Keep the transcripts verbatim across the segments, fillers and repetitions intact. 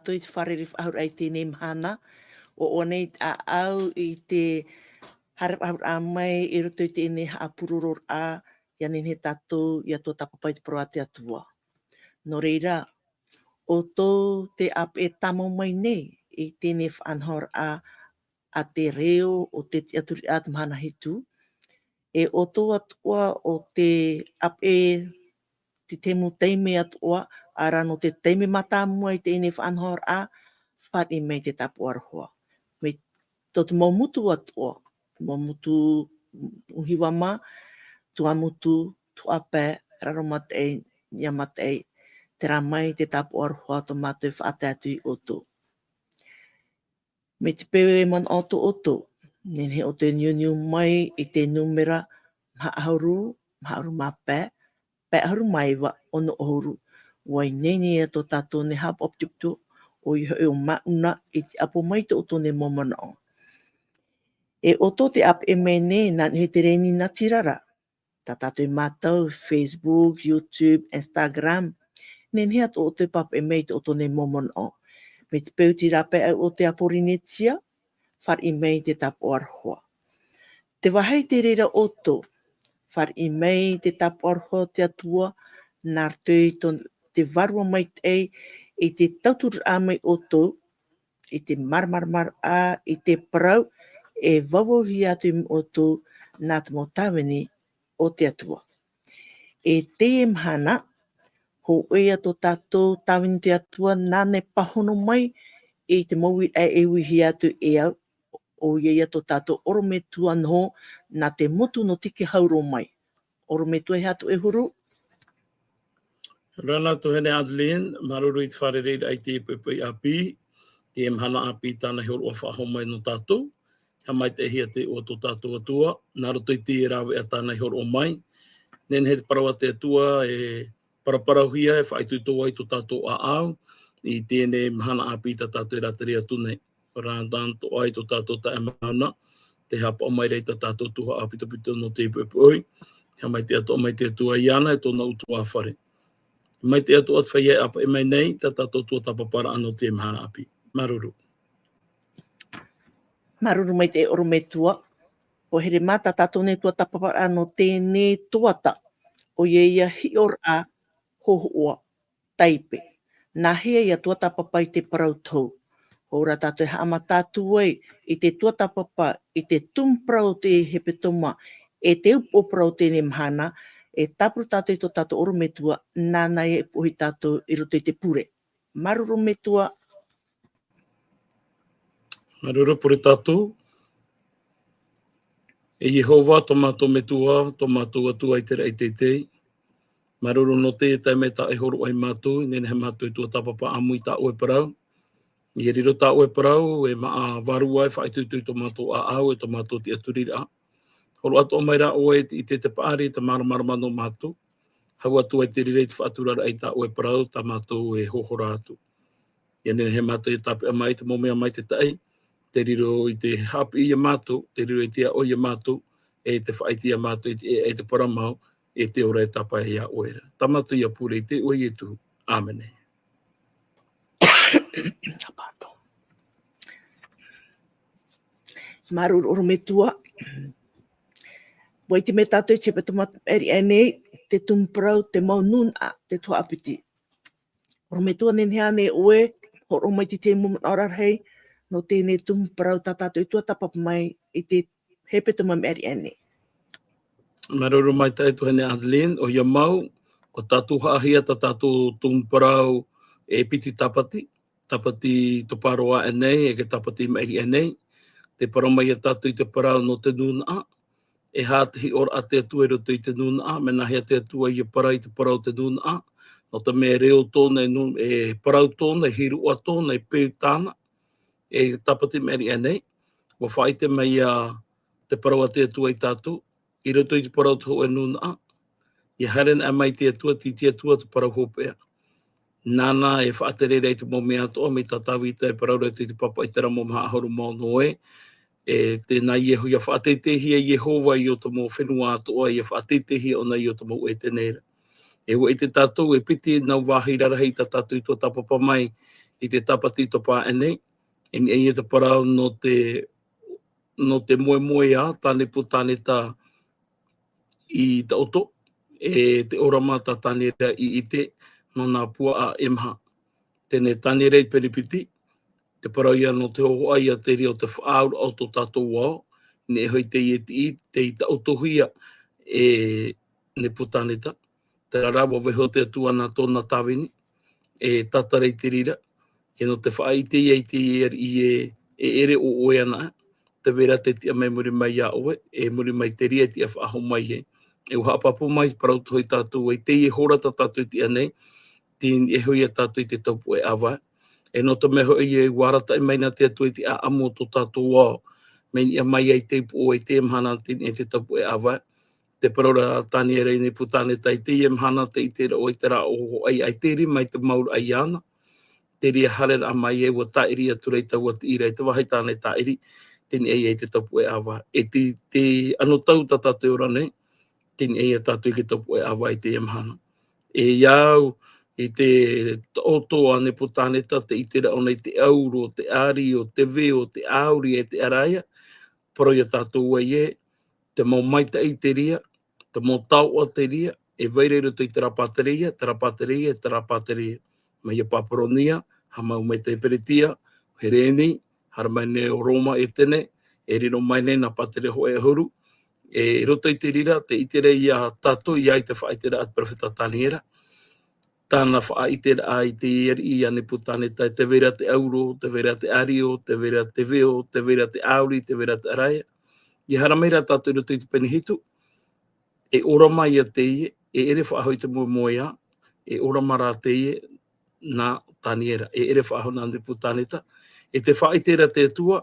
tātou i te fārerei faʻahou raʻa i teie mahana, ʻoaʻoa nei te ʻāʻau i te haere faʻahou raʻa mai i roto i teie haʻapurororaʻa, ʻia nehenehe tātou ʻia tuatāpapa i te parau a te Atua. Nō reira, ʻoutou te ʻāpeʻe tāmau mai nei i teie faʻanahoraʻa a te reo o te tiʻaturiraʻa te mahana hitu, e ʻoutou atoʻa ʻo te ʻāpeʻe te tahi mau taime atoʻa, ʻaore rā nō te taime mātāmua i teie faʻanahoraʻa, fāriʻi mai te tāpaʻo aroha. Mai tō te mau motu atoʻa, te mau motu ʻuhiwama, Tuamotu, Tuhaʻa, Raro Mataʻi, Niʻa Mataʻi, terā mai te tāpaʻo aroha tō mātou e faʻatae atu ia ʻoutou. Mai te peu e manaʻo atoʻa ʻoutou, nehenehe ʻoutou e niuniu mai i te nūmera maha ʻahuru, maha ʻahuru mā pae, pae ʻahuru mā iva, ono ʻahuru. ʻUa ineine ïa tō tātou nei haʻapaʻo pitoʻipito, ʻoia hoʻi ʻo Mauna i te ʻapo mai i tō ʻoutou nei mau manaʻo. E ʻoutou te ʻāpeʻe mai nei, nā niʻa i te reni natirara. Tā tātou e mātau, Facebook, YouTube, Instagram. Nehenehe atoʻa ʻoutou e pāpaʻi mai i tō ʻoutou nei mau manaʻo. Mai te peu terā pae ʻau o te Pōrīnetia, fāriʻi mai te tāpaʻo aroha. Tē vāhi i te reira ʻoutou, fāriʻi mai te tāpaʻo aroha o te Atua, nā roto i tō, te Vārua Maitaʻi, i te tauturu raʻa mai ʻoutou, i te māramaramaraʻa, i te parau, e vauvauhia atu ia ʻoutou, nā te mau tāvini o te Atua. E teie mahana, hōʻē ïa tō tātou tāvini te Atua, nāna e pāhono mai i te mau uiraʻa e uihia atu e au, ʻoia ïa tō tātou ʻorometua noho, nā te motu nō Tiki Hau Roa mai. ʻOrometua e aha tō ʻoe huru? Rana tuahine Adeline, māuruuru i te fārereiraʻa i te poʻipoʻi ʻāpī, te mahana ʻāpī tāna i hōroʻa faʻahou mai nō tātou, haʻamaitaʻihia te iʻoa o tō tātou Atua, nā roto i te rāveʻa tāna i hōroʻa mai, nehenehe te parau a te Atua e paraparauhia, e faʻaitoito ai tō tātou ʻāʻau, i teie mahana ʻāpī tā tātou e rātere atu nei. Rā tāna toʻa i tō tātou taeaʻe Mauna, tē haʻapaʻo mai ra i tā tātou tuhaʻa pitoʻipito nō te poʻipoʻi, haʻamaitaʻi atoʻa mai te Atua iāna e tōna ʻutuāfare. Maitaʻi atoʻa te feiā e ʻāpeʻe mai nei, tā tātou tuatāpaparaʻa nō te mahana ʻāpī. Māuruuru. Māuruuru maitaʻi ʻorometua. ʻO here mā tā tātou nei tuatāpaparaʻa nō teie tuata. ʻOia ïa hiʻoraʻa hōhoʻa taipe. Nāhea ʻia tuatāpapa i te parau tohu. Hou rā tātou e haʻamata atu ai i te tuatāpapa i te tumu parau o te hepetoma, e te upoʻo parau o teie mahana, e tāpura tātou i tō tātou ʻorometua, nāna e poʻi tātou i roto i te pure. Māuruuru metua. Māuruuru, pure tātou. E Iehova, tō mātou Metua, tō mātou Atua i te raʻi teitei. Māuruuru nō te taime tā ʻoe e hōroʻa ia mātou, nehenehe mātou e tuatāpapa ʻāmui i tā ʻoe parau. ʻIa riro tā ʻoe parau, e māʻa vārua e faʻaitoito i tō mātou ʻāʻau, e tō mātou tiʻaturiraʻa. Hōroʻa atoʻa mai rā ʻoe i te, i te, te paʻari, te māramarama nō mātou. Hau atu ai te reira i te faʻaturaraʻa i tā ʻoe parau, tā mātou e hōhora atu. ʻIa nehenehe mātou e tāpeʻa mai te mau mea maitaʻi, tē riro i te haʻapiʻi ia mātou, tē riro i te aʻo ia mātou, e te faʻaʻite ia mātou i te, e, e te parau mau, e te ora e tāpae ia ʻoe ra. Tā mātou ia pure i te iʻoa o Ietu. ʻĀmene. Māuruuru ʻorometua. ʻUa ʻite mai tātou i te hepetoma i maʻiri aʻe nei, te tumu parau, te mau nūnaʻa, te tuhaʻa piti. ʻOrometua, nehenehe ānei ʻoe, hōroʻa mai i te tahi mau manaʻo rarahi, nō teie tumu parau tā tātou e tuatāpapa mai i te hepetoma i maʻiri aʻe nei. Māuruuru maitaʻi tuahine Adeline, ʻoia mau, ʻua tātou haʻahia tā tātou tumu parau e piti tāpati, tāpati i Toparoa aʻe nei, e te tāpati i maʻiri aʻe nei, tē parau mai ia tātou i te parau nō te nūnaʻa, e aha te hiʻoraʻa a te Atua i roto i te nūnaʻa, mea nāhea te Atua ʻia parau i te parau o te nūnaʻa, nō te mea e reo tōna, e nū-, e parau tōna, e hīroʻa tōna, e peu tāna, e tāpati i maʻiri aʻe nei, ʻua faʻaʻite mai ia te parau a te Atua ia tātou, i roto i te parau o te hōʻē nūnaʻa, ʻia haere anaʻe mai te Atua, tei te Atua te parau hopeʻa. Nāna e faʻatere ra i te mau mea atoʻa, mai tā Tāvita e parau ra i te pāpaʻi i terā mau maha ʻahuru mā ono ē, e tē nā Ieho-, ʻia faʻateiteihia Iehova i ō te mau fenua atoʻa, ʻia faʻateiteihia ʻōna i ō te mau ʻētene ra. E ʻua ʻite tātou, e piti nau vāhi rarahi tā tātou i tuatāpapa mai, i te tāpati tō Pāʻenei, e niʻa ia te parau nō te, nō te moemoeā tā Neputaneta i taʻoto, e te ʻōrama tā Taniera i ʻite, nō nā puaʻa e maha. Teie nei Taniera i te pene piti, te parau ia nō te hōhoʻa ia te reira o te faʻaauraʻa o tō tātou ao, i niʻa iho i teie tiʻi, tei taʻotohia e Neputaneta, terā rā, ʻua vaiiho te Atua nā tōna tāvini, e tātara i te reira, e nō te faʻaʻite ia i te ariʻi ē, e ʻere ʻo ʻoe anaʻe, tē vai ra te tiʻa mai muri mai iā ʻoe, e muri mai te reira e tiʻa faʻahou mai ē. E ʻua haʻapāpū mai, parau atoʻa hoʻi tātou ē, i teie hora tā tātou i tiʻa nei, tei niʻa iho ia tātou i te taupoʻe ʻāvae. E nō te mea hoʻi ē, ʻua arataʻi mai na te Atua i te ʻāʻamu o tō tātou ao, mea niʻa mai ai te upoʻo i te mahana tei niʻa i te taupoʻe ʻāvae. Te parau ra Taniera i Neputaneta, i teie mahana tē ʻite ra ʻoe i terā ʻōhoʻa, ʻaita e rima i te mau raʻa iāna. Te reira haereraʻa mai ē, ʻua tāʻiri atu ra i taua tiʻi ra, i te vāhi tāna e tāʻiri, tei niʻa ia i te taupoʻe ʻāvae. E te, te anotau tā tātou e ora nei, tei niʻa ia tātou i te taupoʻe ʻāvae i teie mahana. E ia au, i te taʻoto a Neputaneta, tē ʻite ra ʻōna i te ʻauro, te ʻārio, te veo, te ʻāuri, e te ʻaraea, parau ia tātou ē, te mau maitaʻi te reira, te mau taoʻa te reira, e vai ra i roto i terā pātereia, terā pātereia, terā pātereia. Mai ia Papuronia, haʻamau mai te Peretia, Hereni, haere mai nei ʻo Roma, Etene, e riro mai nei nā pātereia hōʻē ʻahuru. E i roto i te reira, tē ʻite ra ia tātou, ʻia au i te faʻaʻiteraʻa a te perofeta Taniera. Tāna faʻaʻiteraʻa i te ariʻi a Neputaneta, tē vai ra te ʻauro, tē vai ra te ʻārio, tē vai ra te veo, tē vai ra te ʻāuri, tē vai ra te ʻaraea. ʻIa haere mai ra tātou i roto i te pene hitu, e ʻōrama ia teie, e ʻere faʻahou i te moemoeā, e ʻōrama rā teie nā Taniera, e ʻere faʻahou nā Neputaneta, e tē faʻaʻite ra te Atua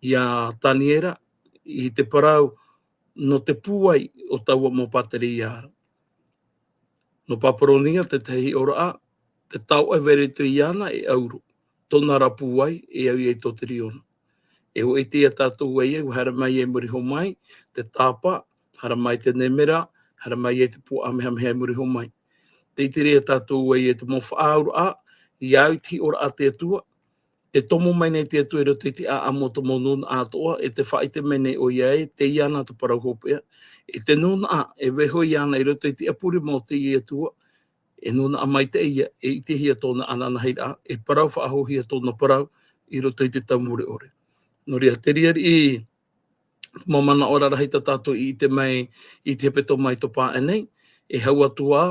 ia Taniera i te parau nō te pūai o taua mau pātereia ra. Nō Papuronia, te tahi hiʻoraʻa, te taoʻa e vai ra i roto iāna e ʻauro. Tōna ra pūai, e au ia i tō te riona. E ʻua ʻite ia tātou ē, ʻua haere mai e muri iho mai, te tāpā, haere mai te nemera, haere mai e te puaʻa mehameha e muri iho mai. Tē ʻite ra ia tātou ē, te mau faʻaauraʻa, ʻia au i te hiʻoraʻa a te Atua, tē tomo mai nei te Atua i roto i te ʻāʻamu o te mau nūnaʻa atoʻa, e tē faʻaʻite mai nei ʻoia ē, teie na te parau hopeʻa. E te nūnaʻa, e vaiiho iāna i roto i te ʻapurima o te Atua, e nūnaʻa maitaʻi ia, e ʻitehia tōna ananahi ra, e parau faʻahouhia tōna parau i roto i te tau mure ʻore. Nō reira, te reira i mau manaʻo rarahi tā tātou i ʻite mai i te hepetoma i tō Pāʻenei, e hau atu ā,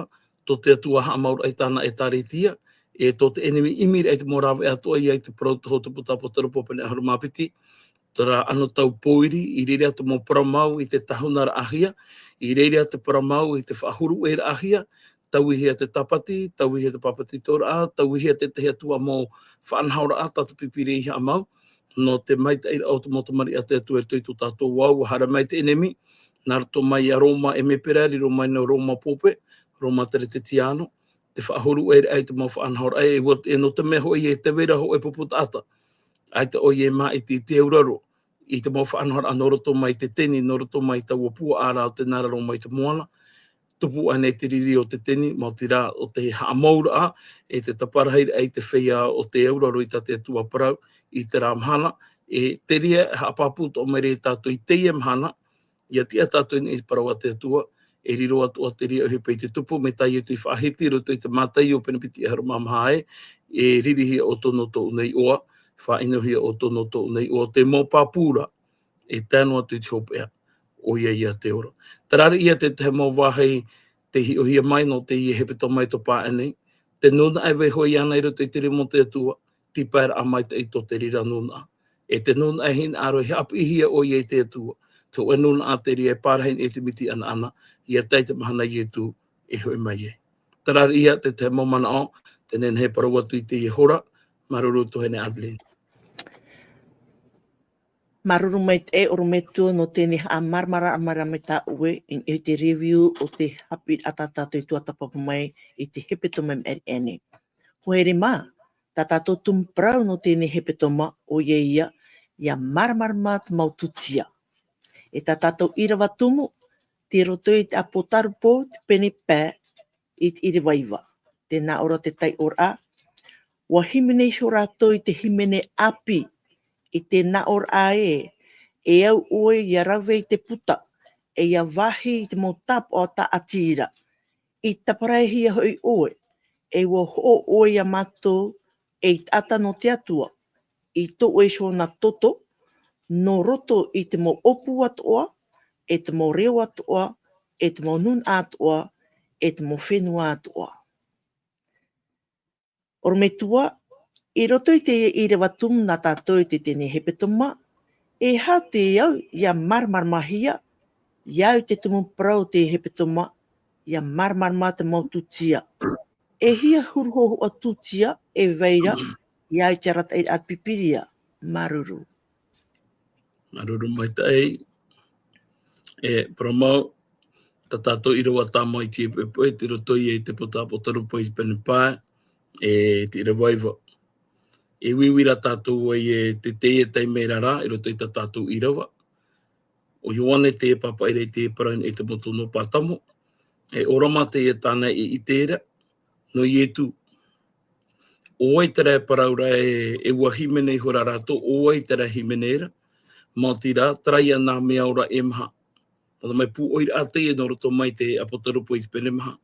tō te Atua haʻamauraʻa i tāna ʻĒtārētia, e tō te ʻenemi ʻimi ra i te mau rāveʻa atoʻa, ʻia au i te parau o te Hōtepū Tāpati Pōpene ʻahuru mā piti, terā anotau pōiri, i reira te mau parau mau i te tahunaraʻahia, i reira te parau mau i te faʻahuruʻeraʻahia, tauihia te tāpati, tauihia te pāpetitoraʻa, tauihia te tahi atu ā mau faʻanahoraʻa tā te Pīpīria i haʻamau, nō te maitaʻiraʻa o te mau tamariʻi a te Atua i roto i tō tātou ao, ʻua haere mai te ʻenemi, nā roto mai ia Roma ʻemepera, riro mai nō Roma pōpē, Roma Teretetiano, te faʻahuruʻeraʻa i te mau faʻanahoraʻa, e ʻua, e nō te mea hoʻi ē tē vai ra hōʻē pupu taʻata, ʻaita ʻoia e māʻiti i te auraro, i te mau faʻanahoraʻa nō roto mai te teni, nō roto mai taua puaʻa ra o tē nā raro mai te moana, tupu anaʻe i te riri o te teni, maoti rā, ʻo te haʻamauraʻa, e te taparahiraʻa i te feiā o te auraro i tā te Atua parau, i terā mahana, e te reira e haʻapāpū atoʻa mai ra ia tātou i teie mahana, ʻia tiʻa tātou i niʻa i te parau a te Atua, e riro atoʻa te reira ʻohipa i te tupu, mai tā Ietu i faʻahiti i roto i te Mātaio pene piti ʻahuru mā maha ē, e ririhia ʻoutou nō tōʻu nei iʻoa, faʻaʻinohia ʻoutou nō tōʻu nei iʻoa, te mau pāpū ra, e tae noa atu i te hopeʻa, ʻoia ia te ora. Terā ia te tahi mau vāhi tei hiʻohia mai nō teie hepetoma i tō Pāʻenei, te nūnaʻa e vaiiho iāna i roto i te rima o te Atua, tīpaeraʻa maitaʻi tō te reira nūnaʻa. E te nūnaʻa e hinaʻaro e haʻapiʻihia ʻoia e te Atua, te hōʻē nūnaʻa te reira e pārahi i te miti ʻanaʻana, ʻia tae i te mahana a Ietu e hoʻi mai ai. Terā ia te tahi mau manaʻo, tē nehenehe e parau atu i teie hora, māuruuru tuahine Adeline. Māuruuru maitaʻi ʻorometua nō teie haʻamāramarama mai tā ʻoe, i te review o te haʻapiʻiraʻa tā tātou i tuatāpapa mai i te hepetoma i maʻiri aʻe nei. Hoa here mā, tā tātou tumu parau nō teie hepetoma, ʻoia ia, ʻia māramarama te mau tūtia. E tā tātou ʻīrava tumu, tei roto i te ʻĀpotarupo, te pene pae, i te ʻīrava iva. Tē nā ʻō ra te taiʻoraʻa, Ua hīmene iho rātou i te hīmene ʻāpī, i te nāʻōraʻa ē, e au ʻoe ʻia rave i te puta, e ʻia vāhi i te mau tāpaʻo tāʻati ra. I taparaehia hoʻi ʻoe, e ua hoʻo ʻoe iā mātou, ei taʻata nō te Atua, i tō ʻoe iho nā toto, nō roto i te mau ʻōpū atoʻa, e te mau reo atoʻa, e te mau nūnaʻa atoʻa, e te mau fenua atoʻa. ʻOrometua, i roto i te ʻīrava tumu nā tātou i te teie hepetoma, e aha te au ʻia māramaramahia, ʻia au i te tumu parau o te hepetoma, ʻia māramarama te mau tūtia. E hia huru hōhoʻa tūtia, e vai ra, ʻia au i te arataʻiraʻa Pīpīria, māuruuru. Māuruuru maitaʻi. E, parau mau, tā tātou ʻīrava tāmau i te poʻipoʻi, tei roto ia i te puta ʻApotarupo i te pene pae, e, te ʻīrava iva. E uiui ra tātou ai e te, teie taime ra, i roto i tā tātou ʻīrava. ʻO Ioane te pāpaʻi ra i te parau i te motu nō Pātamo. E ʻōrama teie tāna e ʻite ra, nō Ietu. ʻO vai terā e parau ra e, e ua hīmene iho ra rātou, ʻo vai terā e hīmene ra. Maoti rā, terā ia nā mea ora e maha. Tata mai pūʻoiraʻa teie nō roto mai te ʻApotarupo i te pene maha.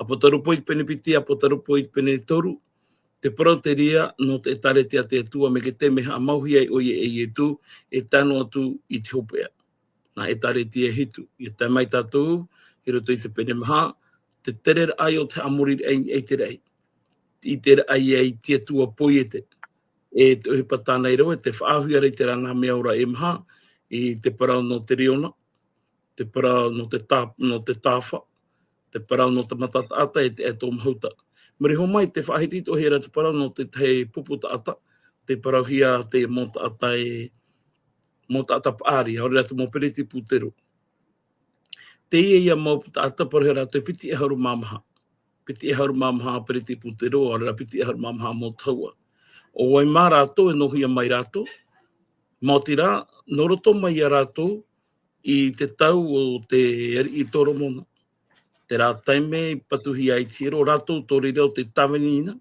ʻApotarupo i te pene piti, ʻApotarupo i te pene toru. Te parau terā nō te ʻĒtārētia a te Atua, mai te taime e haʻamauhia ai ʻoia e Ietu, e tae noa atu i te hopeʻa. Nā ʻĒtārētia e hitu. ʻIa tae mai tātou, i roto i te pene maha, te tereraʻa o te haʻamoriraʻa i te raʻi. Te ʻiteraʻa i te Atua poiete. E te ʻohipa tāna i rave, te faʻaauhia ra i terā nā mea ora e maha, i te parau nō te riona, te parau nō te tā-, nō te tāfa, te parau nō te mata taʻata, e te ʻaito mahuta. Muri iho mai, te faʻahiti atoʻa ra te parau nō te tahi pupu taʻata, te parauhia te mau taʻata e, mau taʻata paʻari, ʻaore rā te mau pereti pūtero. Teie ia mau taʻata parauhia rātou e piti ʻahuru mā maha. Piti ʻahuru mā maha pereti pūtero, ʻaore rā piti ʻahuru mā maha mau tahua. ʻO vai mā rātou e nōhia mai rātou, maoti rā, nō roto mai ia rātou i te tau o te ariʻi Toromona. Terā taime i patuhia ai te hiero, rātou tō reira o te tāvini na,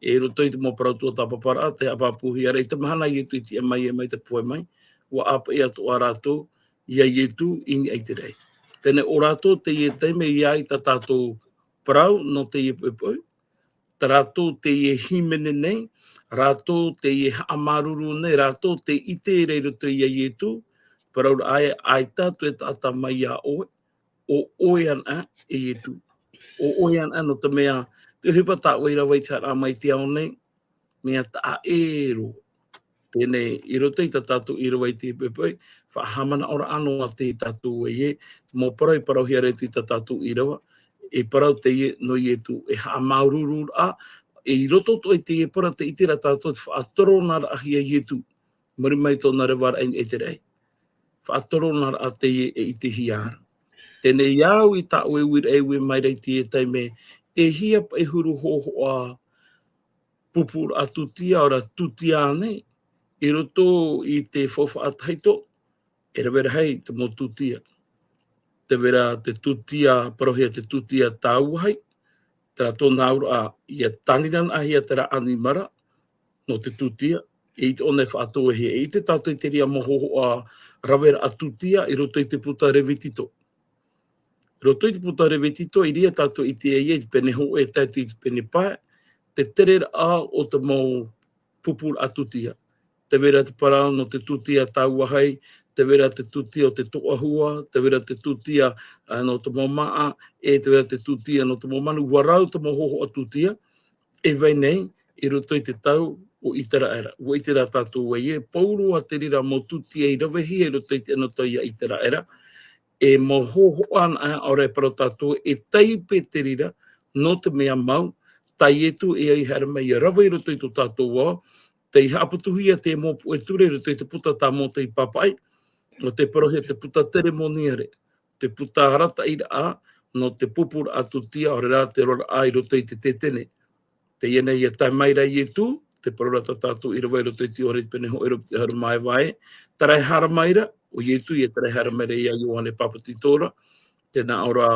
e roto i te mau parau tuatāpaparaʻa, te haʻapāpūhia ra i te mahana Ietu i tiʻa mai, e mai te pohe mai, ua ʻāpeʻe atoʻa rātou ia Ietu i niʻa i te raʻi. Teie nei ʻo rātou teie taime i ʻā i tā tātou parau nō teie poʻipoʻi, tā rātou teie hīmene nei, rātou teie haʻamāuruuru nei, rātou tē ʻite ra i roto ia Ietu, parauraʻa e, ʻaita atu e taʻata mai iā ʻoe, ʻo ʻoe anaʻe e Ietu. ʻO ʻoe anaʻe nō te mea, te ʻohipa tā ʻoe i rave i te haʻapaʻo mai i te ao nei, mea taʻa ʻē roa. Teie nei, i roto i tā tātou ʻīrava i te poʻipoʻi, faʻahaʻamanaʻoraʻa noa atu tātou e, te mau parau i parauhia ra i tā tātou ʻīrava, e parau teie nō Ietu, e haʻamāuruururaʻa, e i roto atoʻa i teie parau tē ʻite ra tātou te faʻatororaraʻahia Ietu. Muri mai tōna revaraʻa i te raʻi. Faʻatororaraʻa teie e ʻitehia ra. Teie nei au i tā ʻoe uiraʻa e ui mai ra i teie taime, e hia paʻi huru hōhoʻa pupuraʻa tūtia, ʻaore rā tūtia ānei, i roto i te faufaʻa tahito, e rave rahi te mau tūtia. Tē vai ra te tūtia, parauhia te tūtia tāuahi, terā tōna auraʻa, ʻia tāniranaʻahia terā ʻanimara, nō te tūtia, e ʻite ʻōna e faʻatauhia, e ʻite tātou i terā mau hōhoʻa raveraʻa tūtia, i roto i te puta Revitito. Roto i te puta Revitito, i reira tātou i ʻite ai i te pene hōʻē e tae atu i te pene pae, te tereraʻa o te mau pupuraʻa tūtia. Tē vai ra te parau nō te tūtia tāuahi, tē vai ra te tūtia o te toʻahua, tē vai ra te tūtia, ā, nō te mau māʻa, e tē vai ra te tūtia nō te mau manu, ua rau te mau hōhoʻa tūtia, e vai nei, i roto i te tau o ʻĪteraʻera. ʻUa ʻite rā tātou ē, pauroa te reira mau tūtia i ravehia i roto i te anotau iā ʻĪteraʻera, e mau hōhoʻa anaʻe, ʻaore rā e parau tātou, e taipe te reira, nō te mea mau, tā Ietu e ai haere mai ʻia rave i roto i tō tātou ao, tei haʻapatuhia te mau puʻe ture i roto i te puta tā Mōtē i pāpaʻi, nō te parauhia te puta teremoniare, te puta arataʻiraʻa, nō te pupuraʻa tūtia, ʻaore rā te roraʻa i roto i te tētene. Teie nei ʻia tae mai ra Ietu, te parau ra tā tātou ʻīrava i roto i te Ioane i te pene hōʻē e rua piti ʻahuru mā iva ē, terā e haere mai ra, ʻo Ietu ia terā e haere mai ra iā Ioane Pāpetito ra, tē nā ʻō ra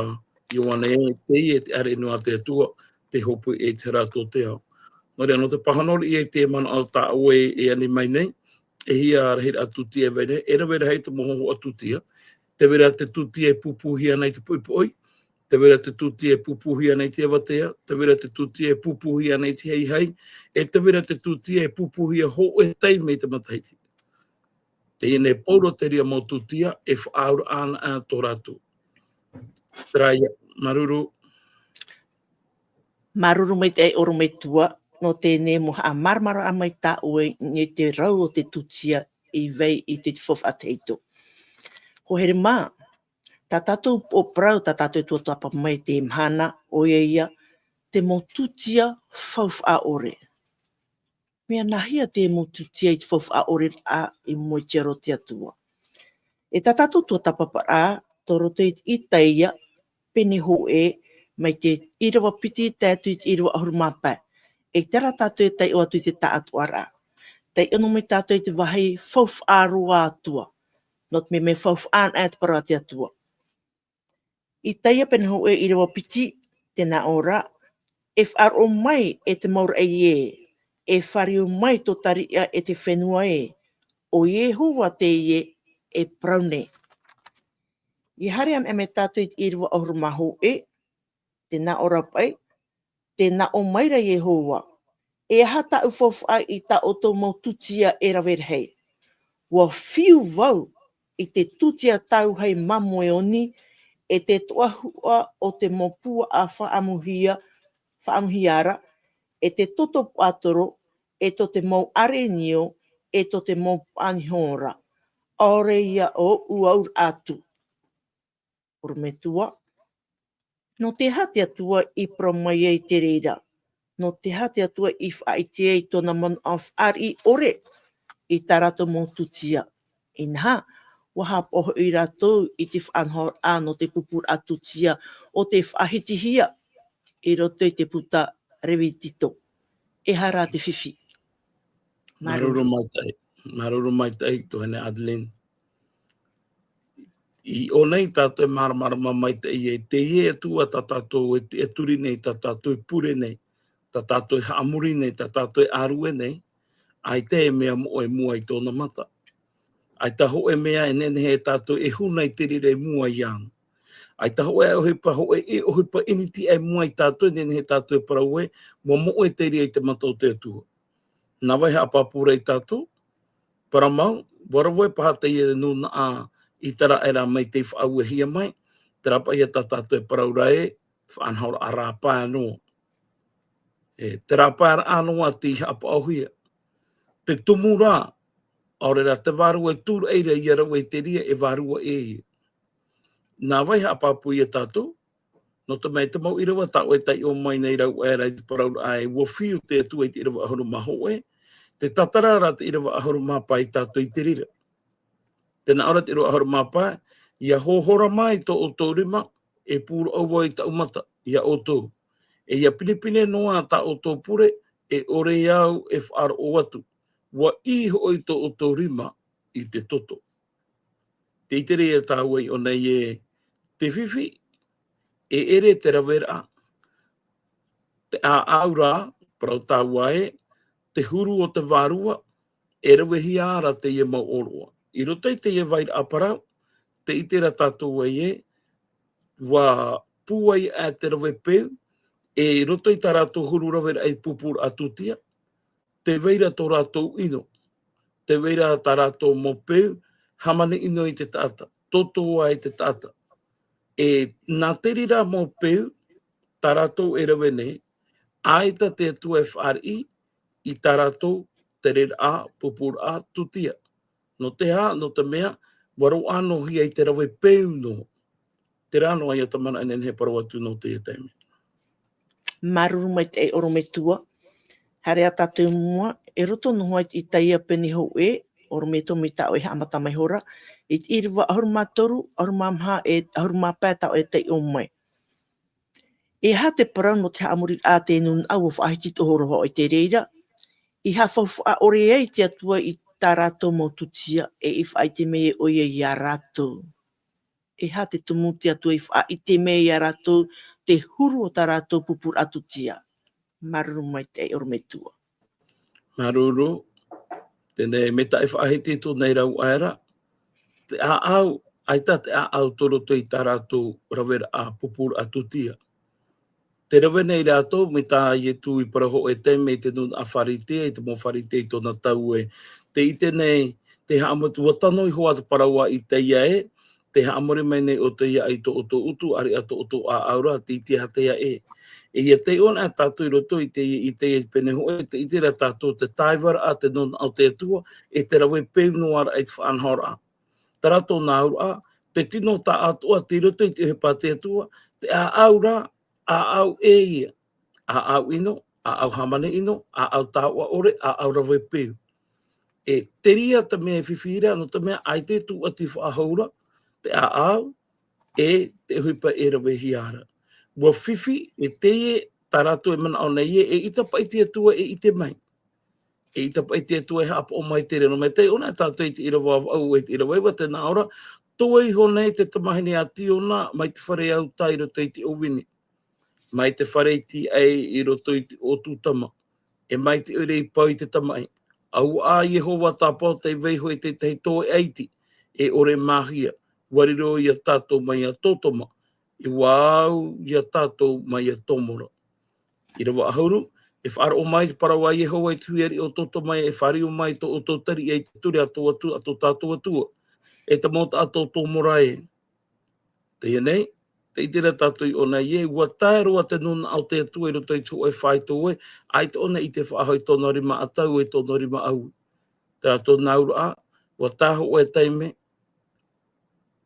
Ioane ē, teie te ʻāreʻa nui a te Atua, tē hōpoi i te hara atoʻa o te ao. Nō reira, nō te pāhono i te manaʻo tā ʻoe e ani mai nei, e hia rahiraʻa tūtia e vai nei, e rave rahi te mau hōhoʻa tūtia, tē vai ra te tūtia e pūpūhia nei te poʻipoʻi, tē vai ra te tūtia e pūpūhia nei te avatea, tē vai ra te tūtia e pūpūhia nei te haihai, e tē vai ra te tūtia e pūpūhia hōʻē taime i te matahiti. Teie nei paʻi te reira mau tūtia e faʻaauraʻa ana tō rātou. Terā ia, māuruuru. Māuruuru maitaʻi ʻorometua, nō teie nei mau haʻamāramarama mai tā ʻoe i te rau o te tūtia i vai i te faufaʻa tahito. Hoa here mā, tā tātou upoʻo parau, tā tātou e tuatāpapa mai i teie mahana, ʻoia ia, te mau tūtia faufaʻa ʻore. Mea nāhea te mau tūtia i te faufaʻa ʻore ra i mua i te aro o te Atua? E tā tātou tuatāpaparaʻa, tō roto i te Isaia, pene hōʻē, mai te ʻīrava piti tae atu i te ʻīrava ʻahuru mā pae. E terā tātou e taiʻo atu i te taʻatoʻaraʻa. Taiʻo noa mai tātou i te vāhi faufaʻa roa atu. Nō te mea mea faufaʻa ana te parau a te Atua. Isaia pene hōʻē ʻīrava piti, tē nā ʻō ra, e faʻaroʻo mai e te mau raʻi ē, e fāriu mai tō Tariʻa e te fenua ē, ʻo Iehova teie e parau nei. ʻIa haere anaʻe mai tātou i te ʻīrava ʻahuru mā hōʻē, tē nā ʻō ra paʻi, tē nā ʻō mai ra Iehova, e aha tāʻu faufaʻa i tā ʻoutou mau tūtia e rave rahi? ʻUa fiu vau i te tūtia tāuhai māmoe oni, e te toʻahuʻa o te mau puaʻa faʻaʻamuhia, faʻaʻamuhia ra, e te toto puaʻatoro, e tō te mau ʻarenio, e tō te mau paʻa niho ra. ʻAore ia ʻo ʻoe ʻauraʻa atu. ʻOrometua. Nō te aha te Atua i parau mai ai te reira? Nō te aha te Atua i faʻaʻite ai tōna manaʻo fāriʻi ʻore i tā rātou mau tūtia? Inaha, ʻua haʻapaʻo hoʻi rātou i te faʻanahoraʻa nō te pupuraʻa tūtia ʻo tē faʻahitihia i roto i te puta Revitito. E aha rā te fifi? Māuruuru. Māuruuru maitaʻi. Māuruuru maitaʻi, tuahine Adeline. I ʻō nei tātou e māramarama maitaʻi ai, teie Atua tā tātou e tiʻaturi nei, tā tātou e pure nei, tā tātou e haʻamori nei, tā tātou e ʻārue nei, ʻaita e mea moʻe i mua i tōna mata. ʻAita hōʻē mea e nehenehe e tātou e huna i te reira i mua iāna. ʻAita hōʻē ʻohipa, hōʻē e ʻohipa ʻinitiʻa i mua ia tātou e nehenehe tātou e parau ē, ʻua moʻe te reira i te mata o te Atua. Nā vai haʻapāpū ra ia tātou? Parau mau, ʻua rave paha teie nūnaʻa ʻĪteraʻera mai tei faʻauehia mai, terā paʻi ia tā tātou e parau ra ē, faʻanahoraʻa rāpae noa. E, te rāpaeraʻa noa tei haʻapaʻohia. Te tumu ra, ʻaore rā te vārua e tūraʻi ra ʻia rave i te reira e vārua ʻē ia. Nā vai haʻapāpū ia tātou? Nō te mea te mau ʻīrava tā ʻoe e taiʻo mai nei rāua ē, i te parauraʻa ē, ʻua fiu te Atua i te ʻīrava ʻahuru mā hōʻē, tē tātara ra te ʻīrava ʻahuru mā pae ia tātou i te reira. Tē nā ʻō ra te ʻīrava ʻahuru mā pae, ʻia hohora mai tō ʻoutou rima, e pūraʻu vau i tāʻu mata, ia ʻoutou. E ʻia pinepine noa tā ʻoutou pure, e ʻore au e faʻaroʻo atu. ʻUa ʻī hoʻi tō ʻoutou rima i te toto. Tē ʻite ra tāua i ʻō nei ē, te fifi, e ʻere te raveraʻa, te ʻāʻau ra, parau tāua ē, te huru o te vārua, e ravehia ra teie mau ʻōroʻa. I roto i teie vairaʻa parau, tē ʻite ra tātou ē, ʻua pūai aʻe te rave peu, e i roto i tā rātou huru raveraʻa i pupuraʻa tūtia, tē vai ra tō rātou ʻino, tē vai ra tā rātou mau peu, hāmani ʻino i te taʻata, toto ai te taʻata. E nā te reira mau peu, tā rātou e rave nei, ʻaita te Atua e fāriʻi i tā rātou tereraʻa, pupuraʻa tūtia. Nō te aha, nō te mea, ʻua roaʻa noa hia i te rave peu noa. Terā noa ia tamana e nehenehe e parau atu nō teie taime. Māuruuru maitaʻi ʻorometua. Haere ā tātou i mua, e roto noa i te Isaia pene hōʻē, ʻorometua mai tā ʻoe e haʻamata mai ra, i te ʻīrava ʻahuru mā toru, ʻahuru mā maha, e ʻahuru mā pae tā ʻoe e taiʻo mai. E aha te parau nō te haʻamoriraʻa a te nūnaʻa ʻua faʻahiti atoʻa ra hoʻi i te reira, i haʻafaufaʻa ʻore ai te Atua i tā rātou mau tūtia, e i faʻaʻite mai ʻoia ia rātou. E aha te tumu te Atua i faʻaʻite mai ia rātou te huru o tā rātou pupuraʻa tūtia? Māuruuru maitaʻi ʻorometua. Māuruuru. Teie nei mea taʻi faʻahiti tō nei rau aera. Te ʻāʻau, ʻaita te ʻāʻau tō roto i tā rātou raveraʻa pupuraʻa tūtia. Te rave nei rātou, mai tā Ietu i parau hōʻē taime i te nūnaʻa Fārisea, i te mau Fārisea i tōna tau ē. Tē ʻite nei, tē haʻamata, ʻua tano iho ā te parau a Isaia ē, tē haʻamori mai nei ʻoutou ia i tō ʻoutou utu, ʻāreʻa tō ʻoutou ʻāʻau ra, tē ʻite ātea ē. E ʻia taiʻo anaʻe tātou i roto i te, i te pene hōʻē, tē ʻite ra tātou te tāivaraʻa, te nūnaʻa o te Atua, e te rave peu noa ra i te faʻanahoraʻa. Terā tōna auraʻa, te tino taʻatoʻa tei roto i te ʻohipa a te Atua, te ʻāʻau ra, ʻāʻau ʻē ia, ʻāʻau ʻino, ʻāʻau hāmani ʻino, ʻāʻau taoʻa ʻore, ʻāʻau rave peu. E te reira te mea e fifi ra, nō te mea ʻaita e tūʻati faʻahou ra te ʻāʻau, e te ʻohipa e ravehia ra. ʻUa fifi, e teie tā rātou e manaʻo nei ē, eʻita paʻi te Atua e ʻite mai. Eʻita paʻi te Atua e haʻapaʻo mai i te reira. Nō te mea taiʻo anaʻe tātou i te ʻīrava vaʻu, i te ʻīrava iva, tē nā ʻō ra, toe iho nei te tamahine a Siona, mai te fare ʻauta i roto i te ʻōvini. Mai te fare iti aʻe i roto i te ʻōtutama. E mai te ʻoire i pau i te tamaʻi. ʻAuaʻa Iehova tāpaʻo tei vaiiho i te tahi tōʻe iti, e ʻore māhia, ʻua riro ia tātou mai iā Sotoma, e ʻua au iā tātou mai iā Gomora. ʻĪrava ʻahuru, e faʻaroʻo mai te parau a Iehova i te hui ariʻi o Sotoma, e fāriu mai tō ʻoutou tariʻa i te ture a tō Atua, a tō tātou Atua, e te mau taʻata o Gomora ē. Teie nei, tē ʻite ra tātou i ʻō nei ē, ʻua tae roa te nūnaʻa o te Atua i roto i te hōʻē faito ē, ʻaita ʻōna i ʻite faʻahou i tōna rima ʻatau, e tōna rima ʻaui. Terā tōna auraʻa, ʻua tae hōʻē taime,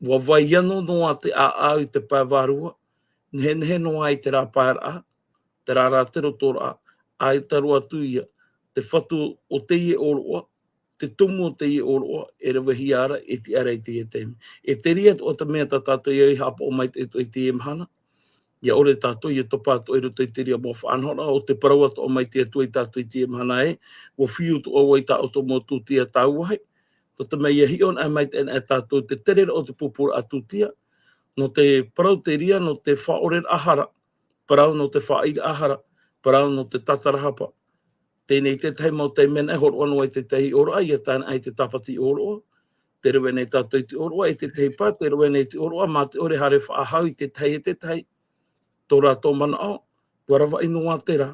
ʻua vai ano noa te ʻāʻau i te pae vārua, nehenehe noa i terā paeraʻa, terā rā te rotoraʻa, ʻaita roa atu ia, te fatu o teie ʻōroʻa, te tumu o teie ʻōroʻa, e ravehia ra, e tiʻa ra i teie taime. E te reira atoʻa te mea tā tātou ia i haʻapaʻo mai i te, i teie mahana. ʻIa ʻore tātou ʻia topa atoʻa i roto i te reira mau faʻanahoraʻa, ʻo te parau atoʻa mai te Atua iā tātou i teie mahana ē, ʻua fiu atoʻa vau i tā ʻoutou mau tūtia tauvahe, nō te mea ʻia hiʻo anaʻe maitaʻi anaʻe tātou te tereraʻa o te pupuraʻa tūtia, nō te parau te reira, nō te faʻaʻoreraʻa hara, parau nō te faʻaʻiteraʻa hara, parau nō te tatarahapa. Teie nei te tahi mau taime e hōroʻa noa i te tahi ʻōroʻa, ʻia tae anaʻe i te tāpati ʻōroʻa, tē rave nei tātou i te ʻōroʻa, i te tahi pae, tē rave nei i te ʻōroʻa, mā te ʻore haere faʻahou i te tahi e te tahi. Tō rātou manaʻo, ʻua ravaʻi noa terā.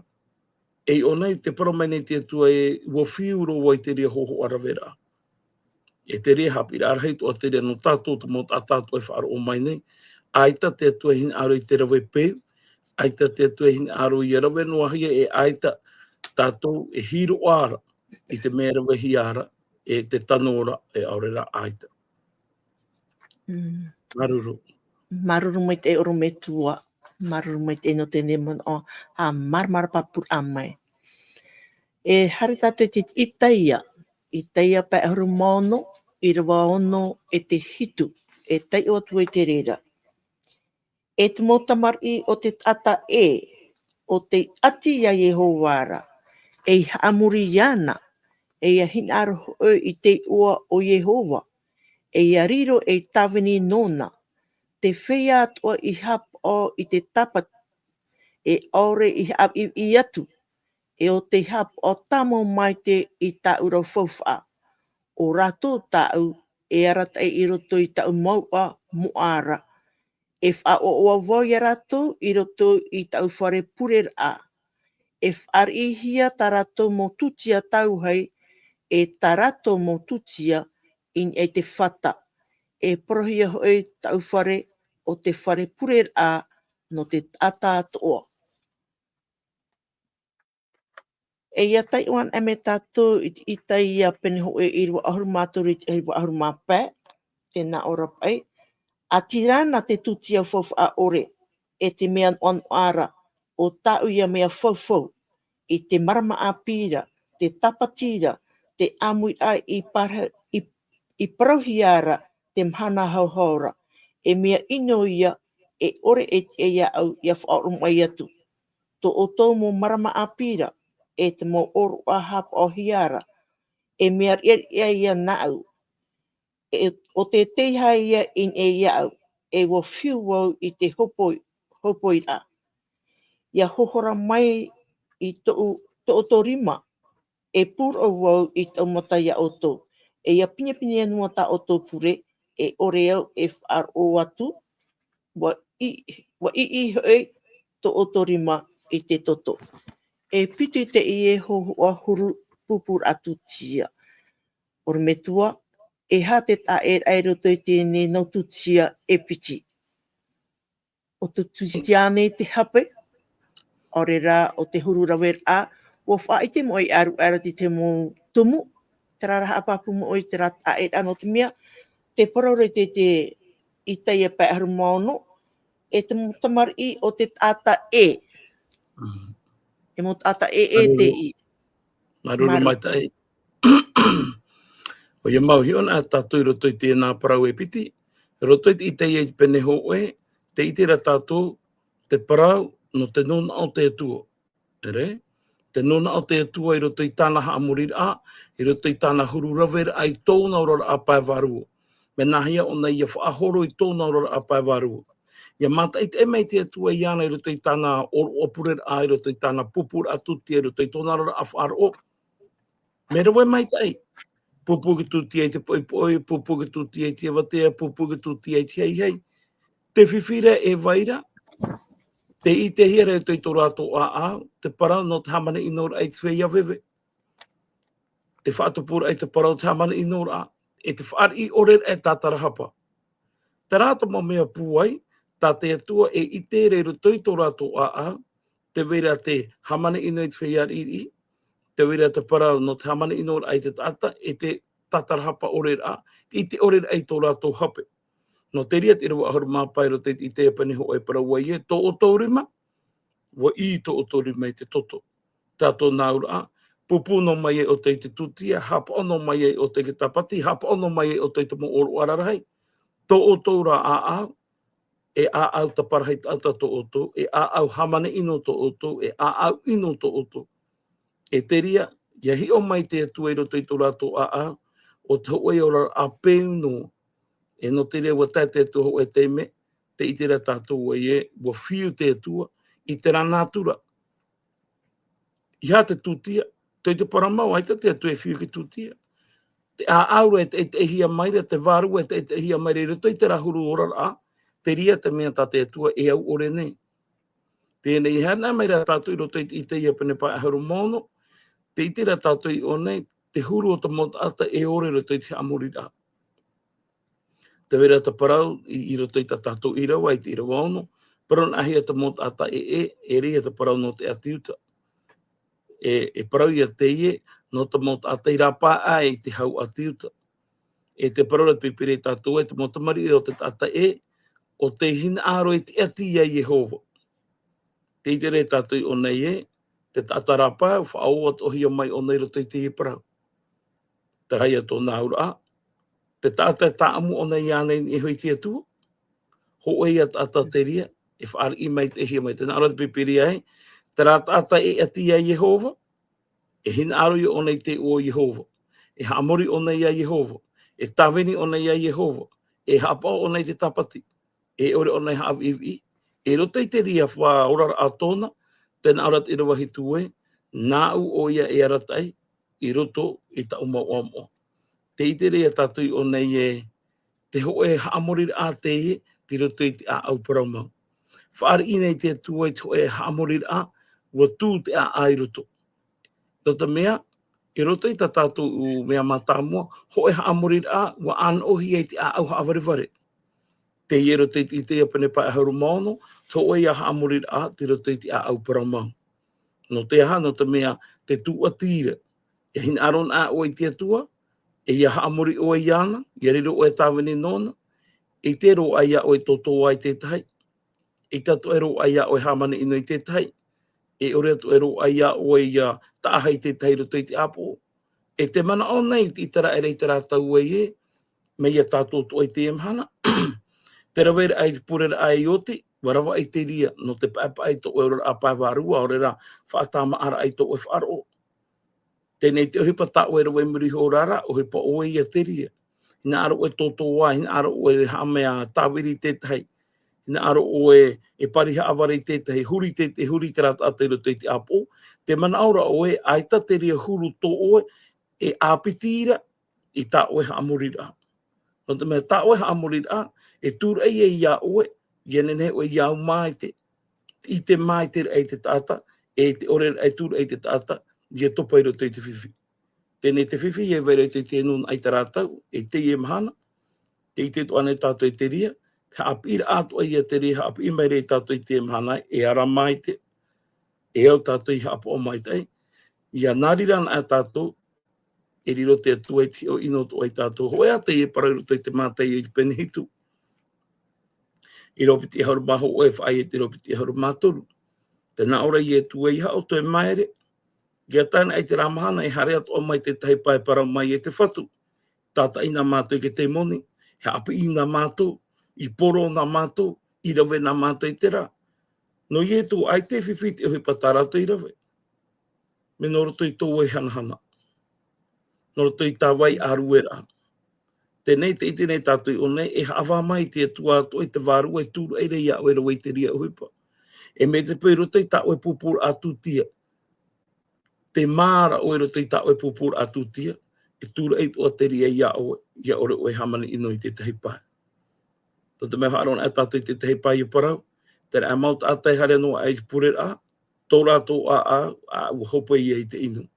E i ʻō nei, tē parau mai nei te Atua ē, ʻua fiu roa vau i te reira hōhoʻa raveraʻa. E te reira haʻapiʻiraʻa rahi atoʻa te reira nō tātou, te mau taʻata atoʻa e faʻaroʻo mai nei. ʻAita te Atua e hinaʻaro i te rave peu, ʻaita te Atua e hinaʻaro ʻia rave noahia, e ʻaita tātou e hiroʻa ra i te mea e ravehia ra, e te tano ra, e ʻaore rā ʻaita. Mm. Māuruuru. Māuruuru maitaʻi ʻorometua, māuruuru maitaʻi nō teie manaʻo, haʻamāramarama pāpūraʻa mai. E haere tātou i te Isaia, Isaia pae ʻahuru mā ono, ʻīrava ono e te hitu, e taiʻo atu ai te reira. E te mau tamariʻi o te taʻata ē, ʻo tei ʻati iā Iehova ra, e haʻamori iāna, e ʻia hinaʻaro hoʻi i te iʻoa o Iehova, e ʻia riro ei tāvini nōna, te feiā atoʻa i haʻapaʻo i te tāpati, e ʻaore i haʻaʻiʻi atu, e ʻo tei haʻapaʻo tāmau maitaʻi i tāʻu ra faufaʻa. ʻO rātou tāʻu e arataʻi i roto i tāʻu mouʻa moʻa ra. E faʻaʻoaʻoa vau iā rātou i roto i tāʻu fare pureraʻa. E fāriʻihia tā rātou mau tūtia tauvahe, e tā rātou mau tūtia i niʻa i te fata. E parauhia hoʻi tāʻu fare ʻo te fare pureraʻa nō te taʻata atoʻa. E ʻia taiʻo anaʻe mai tātou i te Isaia pene hōʻē ʻīrava ʻahuru mā toru i te ʻīrava ʻahuru mā pae, tē nā ʻō ra paʻi. ʻĀtīrā na te tūtia faufaʻa ʻore, e te mea noʻanoʻa ra, ʻo tāʻu ia mea faufau, i te marama ʻāpī ra, te tāpati ra, te ʻāmuiraʻa i para-, i, i parauhia ra, te mahana hauhau ra, e mea ʻino ia, e ʻore e tiʻa iāʻu ʻia faʻaoromaʻi atu. Tō ʻoutou mau marama ʻāpī ra, e te mau ʻōroʻa haʻapaʻohia ra, e mea riʻariʻa ia nāʻu, e, ʻo te teiaha ia i niʻa iāʻu, e ʻua fiu vau i te hopoi-, hopoiraʻa. ʻIa hohora mai i tōʻu, tō ʻoutou rima, e pūroro vau i taʻu mata iā ʻoutou. E ʻia pinepine noa tā ʻoutou pure, e ʻore au e faʻaroʻo atu, ʻua ʻī, ʻua ʻī hoʻi tō ʻoutou rima i te toto. E piti teie hōhoʻa huru pūpūraʻa tūtia. ʻOremetua, e aha te taʻeraʻa i roto i teie nei nau tūtia e piti? ʻO te tūtia nei te hape, ʻaore rā ʻo te huru raveraʻa, ʻua faʻaʻite moʻi ʻaruʻaru i te mau tumu, terā rā haʻapāpū moʻi terā taʻeraʻa nō te mea, te parau ra i te, te Isaia pae ʻahuru mā ono, e te mau tamariʻi o te taʻata ʻē. Mm. E mau taʻata ʻē, ʻē Māuruuru. Teie. Māuruuru Māuruuru. Maitaʻi. ʻOia mau hiʻo na tātou i roto i teie nā parau e piti, i roto i te Isaia i te pene hōʻē, tē ʻite ra tātou te parau nō te nūnaʻa o te Atua. ʻEre? Te nūnaʻa o te Atua i roto i tāna haʻamoriraʻa, i roto i tāna huru raveraʻa i tōna oraraʻa pae vārua. Mea nāhea ʻōna ʻia faʻahoro i tōna oraraʻa pae vārua. ʻIa mātaʻitaʻi mai te Atua iāna i roto i tāna ʻōroʻa pureraʻa, i roto i tāna pūpūraʻa tūtia, i roto i tōna oraraʻa faʻaroʻo. Mea rave maitaʻi. Pūpū i te tūtia i te poʻipoʻi, pūpū i te tūtia i te avatea, pūpū i te tūtia i te haihai. Te fifi ra e vai ra, tē ʻitehia ra i roto i tō rātou ʻāʻau, te parau nō te hāmani ʻino raʻa i te feiā veve. Te faʻatupuraʻa i te parau te hāmani ʻino raʻa, e te fāriʻi ʻore raʻa e tātarahapa. Terā te mau mea pūai, tā te Atua e ʻite ra i roto i tō rātou ʻāʻau, tē vai ra te hāmani ʻino i te feiā riʻiriʻi, tē vai ra te parau nō te hāmani ʻino raʻa i te taʻata, e te tātarahapa ʻore raʻa, te ʻite ʻore raʻa i tō rātou hape. Nō te reira te ʻīrava ʻahuru mā pae i roto i te Isaia pene hōʻē e parau ai ē, tō ʻoutou rima, ʻua ʻī tō ʻoutou rima i te toto. Tātou nā ʻō ra, pūpū noa mai ai ʻoutou i te tūtia, haʻapaʻo noa mai ai ʻoutou i te tāpati, haʻapaʻo noa mai ai ʻoutou i te mau ʻōroʻa rarahi. Tō ʻoutou rā ʻāʻau, e ʻāʻau taparahi taʻata tō ʻoutou, e ʻāʻau hāmani ʻino tō ʻoutou, e ʻāʻau ʻino tō ʻoutou. E te reira, ʻia hiʻo mai te Atua i roto i tō rātou ʻāʻau, ʻo te hōʻē oraraʻa peu noa. E nō te reira ʻua tae te Atua hōʻē taime, tē ʻite ra tātou ē, ʻua fiu te Atua i terā nātura. ʻEiaha te tūtia, tō te parau mau, ʻaita te Atua e fiu i te tūtia. Te ʻāʻau ra e taʻetaʻehia mai ra, te vārua e taʻetaʻehia mai ra i roto i terā huru oraraʻa, te reira te mea tā te Atua e au ʻore nei. Teie nei, e haere mai ra tātou i roto i te Isaia pene pae ʻahuru mā ono, tē ʻite ra tātou i ʻō nei, te huru o te mau taʻata e ora i roto i te haʻamoriraʻa. Tē vai ra te parau i, i roto i tā tātou ʻīrava, i te ʻīrava ono, parauhia te mau taʻata ʻē, ʻē, e ʻere ïa te parau nō te ʻāti Iuta. E, e parau ïa teie, nō te mau taʻata i rāpae i te hau ʻāti Iuta. E te parau ra te Pīpīria ia tātou ē, te mau tamariʻi o te taʻata ʻē, ʻo tē hinaʻaro i te ʻati ia Iehova. Tē ʻite ra tātou i ʻō nei ē, te taʻata rāpae, faʻaō atoʻa hia mai ʻōna i roto i teie parau. Terā ïa tōna auraʻa, te taʻata e tāʻamu ʻōna iāna i niʻa iho i te Atua, hōʻē ïa taʻata te reira, e fāriʻi maitaʻihia mai, tē nā ʻō ra te Pīpīria ē, terā taʻata e ʻati ia Iehova, e hinaʻaro ïa ʻōna i te iʻoa o Iehova, e haʻamori ʻōna ia Iehova, e tāvini ʻōna ia Iehova, e haʻapaʻo ʻōna i te tāpati, e ʻore ʻōna e haʻaviʻiviʻi, i roto i te reira faʻaoraraʻa tōna, tē nā ʻō ra te ʻīrava hitu ē, nāʻu ʻoia e arataʻi, i roto i tāʻu mau ʻoamoʻa. Tē ʻite ra tātou i ʻō nei ē, te hōʻē haʻamoriraʻa teie, tei roto i te ʻāʻau parau mau. Fāriʻi nei te Atua i te hōʻē haʻamoriraʻa, ʻua tū te ʻāʻau i roto. Nō te mea, i roto i tā tātou mea mātāmua, hōʻē haʻamoriraʻa, ʻua ʻānoʻohia i te ʻāʻau haʻavarevare. Teie i roto i te Isaia pene pae ʻahuru mā ono, te hōʻē ïa haʻamoriraʻa, tei roto i te ʻāʻau parau mau. Nō te aha, nō te mea, te tūʻati ra. E hinaʻaro na ʻoe i te Atua, e ʻia haʻamori ʻoe iāna, ʻia riro ʻoe tāvini nōna, ʻeita roa ia ʻoe tōtōā i te tahi, ʻeita atoʻa roa ia ʻoe hāmani ʻino i te tahi, e ʻore atoʻa roa ia ʻoe ʻia taʻahi i te tahi i roto i te ʻāpoʻo. E te manaʻo nei te ʻĪteraʻera i terā tau ē, mai ia tātou atoʻa i teie mahana. Te raveraʻa i te pureraʻa i oti, ʻua ravaʻi te reira, nō te paʻepaʻe i tō ʻoe oraraʻa pae vārua, ʻaore rā, faʻatāmāʻaraʻa i tō ʻoe faʻaroʻo. Teie nei te ʻohipa tā ʻoe e rave i muri iho ra, ʻohipa ʻoe ia te reira. Hinaʻaro ʻoe tōtōā, hinaʻaro ʻoe haʻamea tāviri i te tahi. Hinaʻaro ʻoe e pari haʻavare i tētahi, huri te, te huri te rā taʻata i roto i te ʻāpoʻo, te manaʻo ra ʻoe, ʻaita te reira huru tō ʻoe, e ʻāpiti ra i tā ʻoe haʻamoriraʻa. Nō te mea tā ʻoe haʻamoriraʻa, e tūraʻi ia ʻoe, ʻia nehenehe ʻoe ʻia au māite, i te māiteraʻa i te taʻata, e te ʻore e tūraʻi i te taʻata, ʻia topa i roto i te fifi. Teie te fifi, e vai ra i te, te nūnaʻa i tā rātou, e teie mahana, tē ʻite atoʻa nei tātou i te reira, te haʻapiʻiraʻa atoʻa ia te reira, haʻapiʻi mai ra ia tātou i teie mahana, e ara māite, e au tātou i haʻapaʻo maitaʻi, ʻia nā reira anaʻe tātou, e riro te Atua i te hiʻo ʻino atoʻa ia tātou. Hōʻē ā teie parau i roto i te Mātaio i te pene hitu. ʻĪrava piti ʻahuru mā hōʻē, faʻaʻite ʻīrava piti ʻahuru mā toru. Tē nā ʻō ra Ietu ē, ʻeiaha ʻoutou te māere, ʻia tae anaʻe i terā mahana, e haere atoʻa mai te tahi pae e parau mai e te Fatu. Tātaʻi na mātou i te temoni, e haʻapiʻi na mātou, i poro na mātou, i rave na mātou i terā. Nō Ietu, ʻaita e fifi te ʻohipa tā rātou i rave. Mea nō roto i tō ʻoe hanahana. Nō roto i tā vai ʻārueraʻa. Teie tē ʻite nei tātou i ʻō nei, e haʻavā mai te Atua atoʻa i te vārua e tūraʻi ra ia ʻoe i rave i te reira ʻohipa. E mai te peu i roto i tā ʻoe pūpūraʻa tūtia. Tē mā ra ʻoe i roto i tā ʻoe pūpūraʻa tūtia, e tūraʻi atoʻa te reira ia ʻoe, ʻia ʻore ʻoe e hāmani ʻino i te tahi pae. Nō te mea haʻaroʻo anaʻe tātou i te tahi pae i parau, terā mau taʻata e haere noa aʻe i te pureraʻa, tō rātou ʻāʻau, ʻa, ʻua hope ia i te inu.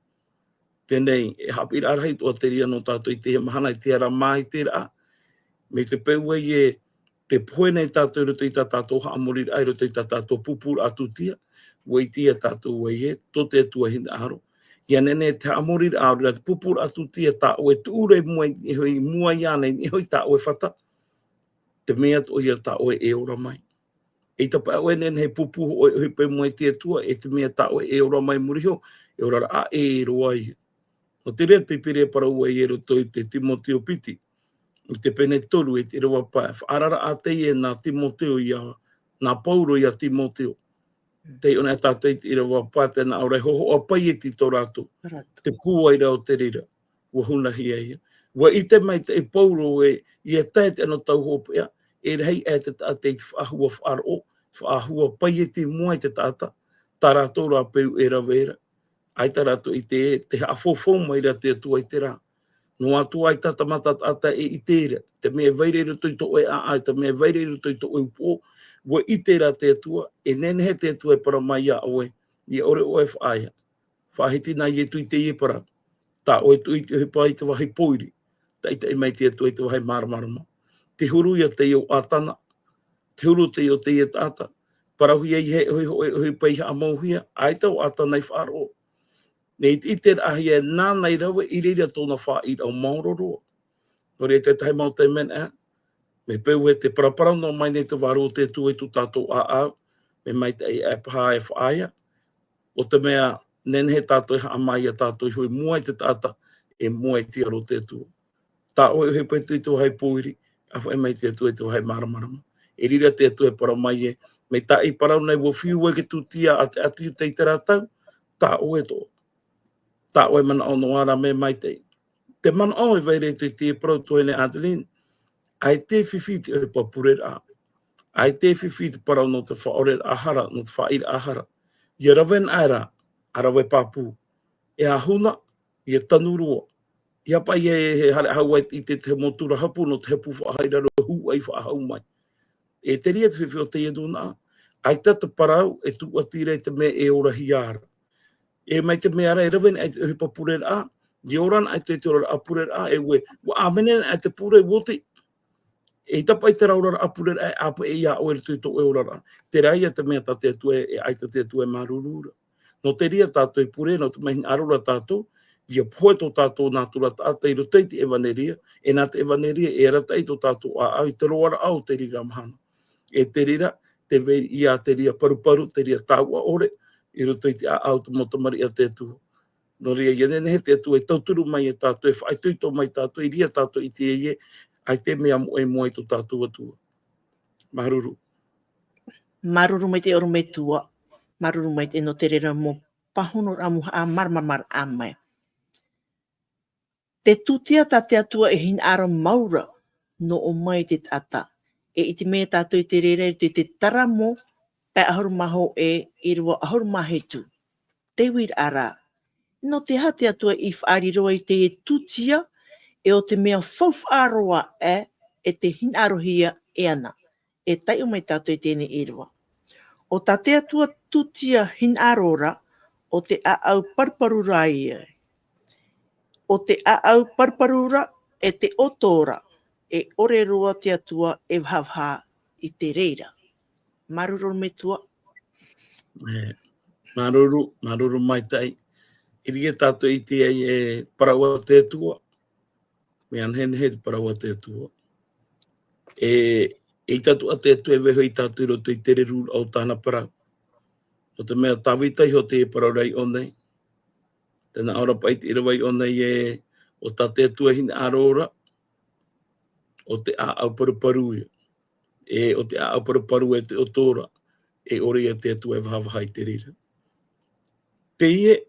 Teie, e haʻapiʻiraʻa rahi atoʻa te reira nō tātou i teie mahana, i te ara māiteraʻa. Mai te peu ē, te pohe nei tātou i roto i tā tātou haʻamoriraʻa, i roto i tā tātou pūpūraʻa tūtia, ʻua ʻite ia tātou ē, tō te Atua e hinaʻaro. ʻIa nehenehe te haʻamoriraʻa, ʻaore rā te pūpūraʻa tūtia tā ʻoe e tuʻu ra i mua, e hoʻi i mua iāna, e hoʻi tā ʻoe fata. Te mea atoʻa ia tā ʻoe e ora mai. ʻEita paʻi ʻoe e nehenehe e pūpū hōʻē ʻohipa i mua i te Atua, e te mea tā ʻoe e ora mai i muri iho, e oraraʻa ʻē roa ia. Nō te reira te Pīpīria e parau ai i roto i te Timoteo piti, i te pene toru, e te ʻīrava pae, faʻaararaʻa teie nā Timoteo ia, nā Paulo ia Timoteo. Tē ʻite nei tātou i te ʻīrava pae, tēnā ʻō ra, e hōhoʻa paieti tō rātou. Rātou. Te pūai ra o te reira, ʻua hunahia ia. ʻUa ʻite maitaʻi Paulo ē, ʻia tae te anotau hopeʻa, e rahi aʻe te taʻata i te faʻahua faʻaroʻo, faʻahua paieti i mua i te taʻata, tā rātou rā peu e rave ra. ʻAita rātou i ʻite, te haʻafaufaʻa mai ra te Atua i terā. Noa atu ā ʻaita te taʻata e ʻite ra, te mea e vai ra i roto i tō ʻoe ʻāʻau, te mea e vai ra i roto i tō ʻoe upoʻo, ʻua ʻite ra te Atua, e nehenehe te Atua e parau mai ia ʻoe, ʻia ʻore ʻoe e faʻaea. Faʻahiti na Ietu i teie parau. Tā ʻoe e tuʻu i te ʻohipa i te vāhi pōiri, taʻitaʻi mai te Atua i te vāhi māramarama. Te huru ia teie o ʻĀtana, te huru teie o teie taʻata. Parauhia ʻeiaha e ʻohi, ʻohi, ʻohipa i haʻamauhia, ʻaita ʻo ʻĀtana i faʻaroʻo. Nō te ʻiteraʻahia ē nāna i rave, i reira tōna fāʻiraʻa maoro roa. Nō reira, te tahi mau taime ā, mai te peu ē tē paraparau noa mai nei te Vārua o te Atua i tō tātou ʻāʻau, mea maitaʻi aʻe paha e faʻaea, ʻo te mea, nehenehe tātou e haʻamā ia tātou iho i mua i te taʻata, e mua i te aro o te Atua. Tā ʻoe e ʻohipa i te vāhi pōiri, ʻa faʻaea mai te Atua i te vāhi māramarama. E riro te Atua e parau mai ē, mai tā ʻoe e parau nei ʻua fiu ai te tūtia a te ʻĀti Iuta i terā tau, tā ʻoe atoʻa. Tā ʻoe e manaʻo noa ra mea maitaʻi. Te manaʻo e vai ra i te, te parau tuahine Adeline, ʻaita e fifi te ʻohipa pureraʻa. ʻAita e fifi te parau nō te faʻaoreraʻa hara, nō te fāʻiraʻa hara. ʻIa rave anaʻe ra, ʻa rave pāpū. E ʻa huna, ʻia tanu roa. ʻIa paʻi e, e haere hau ai i te, te mau tura hapu, nō te hapu faʻahaʻi ra roa, hūʻai faʻahou mai. E te reira te fifi o teie nūnaʻa, ʻaita te parau e tūʻati ra i te mea e orahia ra. E mai te mea ra, e rave anaʻe i te ʻohipa pureraʻa, e ora anaʻe i te, te oraraʻa pureraʻa, e ʻua, ʻua ʻāmene anaʻe te pure, ʻua oti. ʻEita paʻi terā oraraʻa pureraʻa e ʻāpeʻe ia ʻoe i roto i tō ʻoe oraraʻa. Terā ia te mea tā te Atua e, e ʻaita te Atua e māuruuru ra. Nō te reira tātou e pure, nō te mea hinaʻaro ra tātou, ʻia pohe tō tātou nātura taʻata i roto i te ʻevaneria, e nā te ʻevaneria e arataʻi tō tātou ʻāʻau i te roaraʻa o te reira mahana. E te reira, te vai ia te reira paruparu, te reira tāuʻa ʻore, i roto i te ʻāʻau o te mau tamariʻi a te Atua. Nō reira, ʻia nehenehe te Atua e tauturu mai ia tātou, e faʻaitoito mai tātou, i reira tātou i ʻite ē, ʻaita e mea moʻe i mua i tō tātou Atua. Māuruuru. Māuruuru maitaʻi ʻorometua, māuruuru maitaʻi nō te reira mau pāhonoraʻa, mau haʻamāramaramaraʻa mai. Te tūtia tā te Atua e hinaʻaro mau ra nō ʻō mai te taʻata, E ʻite mai tātou i te reira i te, te Taramo, pae ʻahuru mā hōʻē, ʻīrava ʻahuru mā hitu. Te uiraʻa ra. Nō te aha te Atua i faʻariro ai te tūtia, e ʻo te mea faufaʻa roa ē, e te hinaʻarohia e ana. E taiʻo mai tātou i teie ʻīrava. ʻO tā te Atua tūtia hinaʻaro ra, ʻo te ʻāʻau paruparu ra ia. ʻO te ʻāʻau paruparu ra, e te ʻoto ra, e ʻore roa te Atua e vahavaha i te reira. Māuruuru metua. E, māuruuru, māuruuru maitaʻi. I reira tātou i ʻite ai e parau a te Atua. Mea nehenehe te parau a te Atua. E, e ʻaita atoʻa te Atua e vaiiho ia tātou i roto i te reruraʻa o tāna parau. Nō te mea Tāvita iho te parau ra i ʻō nei. Tē nā ʻō ra paʻi te ʻīrava i ʻō nei ē, ʻo tā te Atua hinaʻaro ra, ʻo te ʻāʻau paruparu ia. E ʻo te ʻāʻau paruparu e te ʻoto ra, e ʻore ia te Atua e vahavaha i te reira. Teie,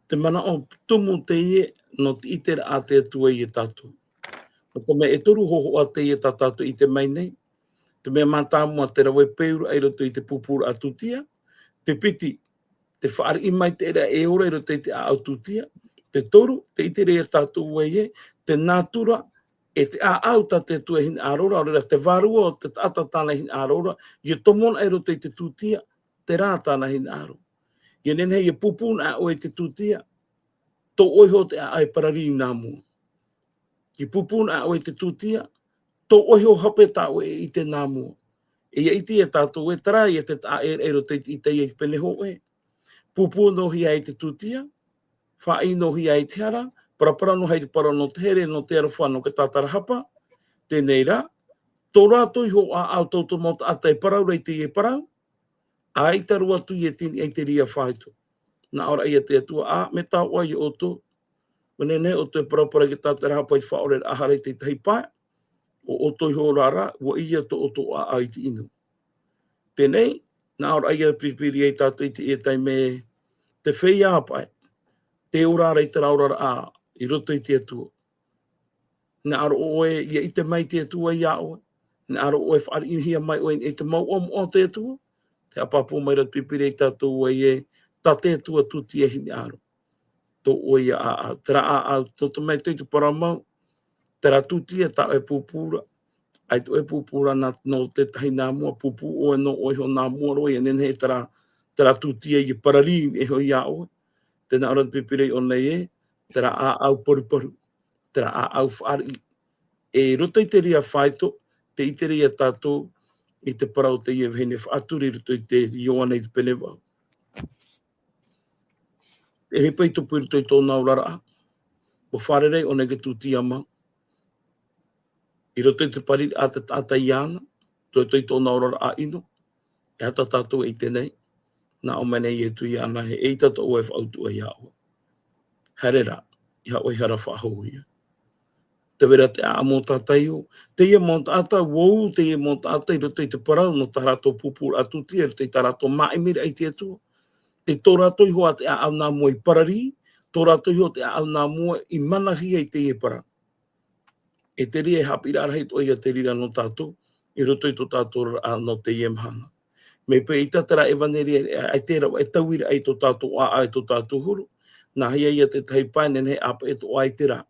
te manaʻo tumu teie, nō te ʻiteraʻa a te Atua ia tātou. Nō te mea e toru hōhoʻa teie tā tātou i ʻite mai nei. Te mea mātāmua te rave peuraʻa i roto i te pūpūraʻa tūtia. Te piti, te fāriʻi maitaʻi ra e ora i roto i te ʻāʻau tūtia. Te toru, te ʻite ra ia tātou ē, te nātura, e te ʻāʻau tā te Atua e hinaʻaro ra, ʻaore ra te vārua o te taʻata tāna e hinaʻaro ra, ʻia tomo na i roto i te tūtia, terā tāna hinaʻaro. ʻIa nehenehe ʻia pūpū na ʻoe i te tūtia, tō ʻoe iho te ʻāʻau e pararī nā mua. ʻIa pūpū na ʻoe i te tūtia, tō ʻoe iho hape tā ʻoe e ʻite nā mua. E ʻia ʻite ia tātou ē, terā ia te taʻa ʻē i roto i te, i te, i te pene hōʻē. Pūpū noa hia i te tūtia, faʻaʻī noa hia i te hara, paraparau noa hia i te parau nō te here, nō te aroha, nō te tātarahapa. Teie rā, tō rātou iho ʻāʻau, tō te mau taʻata e parau ra i teie parau, ʻaita roa atu ʻia tini ai te reira faito. Nā ʻō ra ia te Atua, ā, mea taoʻa ia ʻoutou. Mea nehenehe ʻoutou e paraparau i te tātarahapa i te faʻaʻoreraʻa hara i te tahi pae, ʻo ʻoutou iho rā ra, ʻua ʻī ia tō ʻoutou ʻāʻau i te inu. Teie, nā ʻō ra ia e piripiria ai tātou i teie taime, te feiā paʻi, te ora ra i terā oraraʻa, i roto i te Atua. Hinaʻaro ʻoe ʻia ʻite mai te Atua ia ʻoe. Hinaʻaro ʻoe e fāriʻihia mai ʻoe i te mau moʻa o te Atua. Te haʻapāpū mai ra te Pīpīria ia tātou ē, tā te Atua tūtia hinaʻaro. Tō ʻoe ia ʻāʻau, terā ʻāʻau, tō te mea tō te parau mau, terā tūtia tā ʻoe e pūpū ra, ʻaita ʻoe e pūpū ra nā, nō te tahi nā mua, pūpū ʻoe nō ʻoe iho nā mua roa, ʻia nehenehe terā, terā tūtia ʻia pararī iho ia ʻoe. Tē nā ʻō ra te Pīpīria i ʻō nei ē, terā ʻāʻau paruparu, terā ʻāʻau fāriʻi. E roto i te reira faito, tē ʻite ra ia tātou i te parau o teie vahine faʻaturi i roto i te Ioane i te pene vaʻu. E ʻohipa i tupu i roto i tōna oraraʻa, ʻua fārerei ʻōna i te tūtia mau. I roto i te pariraʻa a te taʻata iāna, i roto i tōna oraraʻa ʻino, e aha tā tātou e ʻite nei, nā ʻō mai nei Ietu iāna, ē, eʻita tō ʻoe faʻautuʻa ia ʻoe. Haere rā, ʻeiaha ʻoe i hara faʻahou ia. Tē vai ra te ʻāʻau mau tātaʻitahi, teie mau taʻata, ʻua ū teie mau taʻata i roto i te parau, nō tā rātou pūpūraʻa tūtia, i roto i tā rātou māʻimiraʻa i te Atua. E tō rātou iho ā te ʻāʻau nā mua i pararī, tō rātou iho te ʻāʻau nā mua i manahia i teie parau. E te reira e haʻapiʻiraʻa rahi atoʻa ia te reira nō tātou, i roto i tō tātou oraraʻa nō teie mahana. Mea peʻe ʻaita terā ʻevanelia, ʻaita e rave, e tauiraʻa i tō tātou ʻāʻau, i tō tātou huru. Nā hea ia te tahi pae, nehenehe e ʻāpeʻe atoʻa i terā.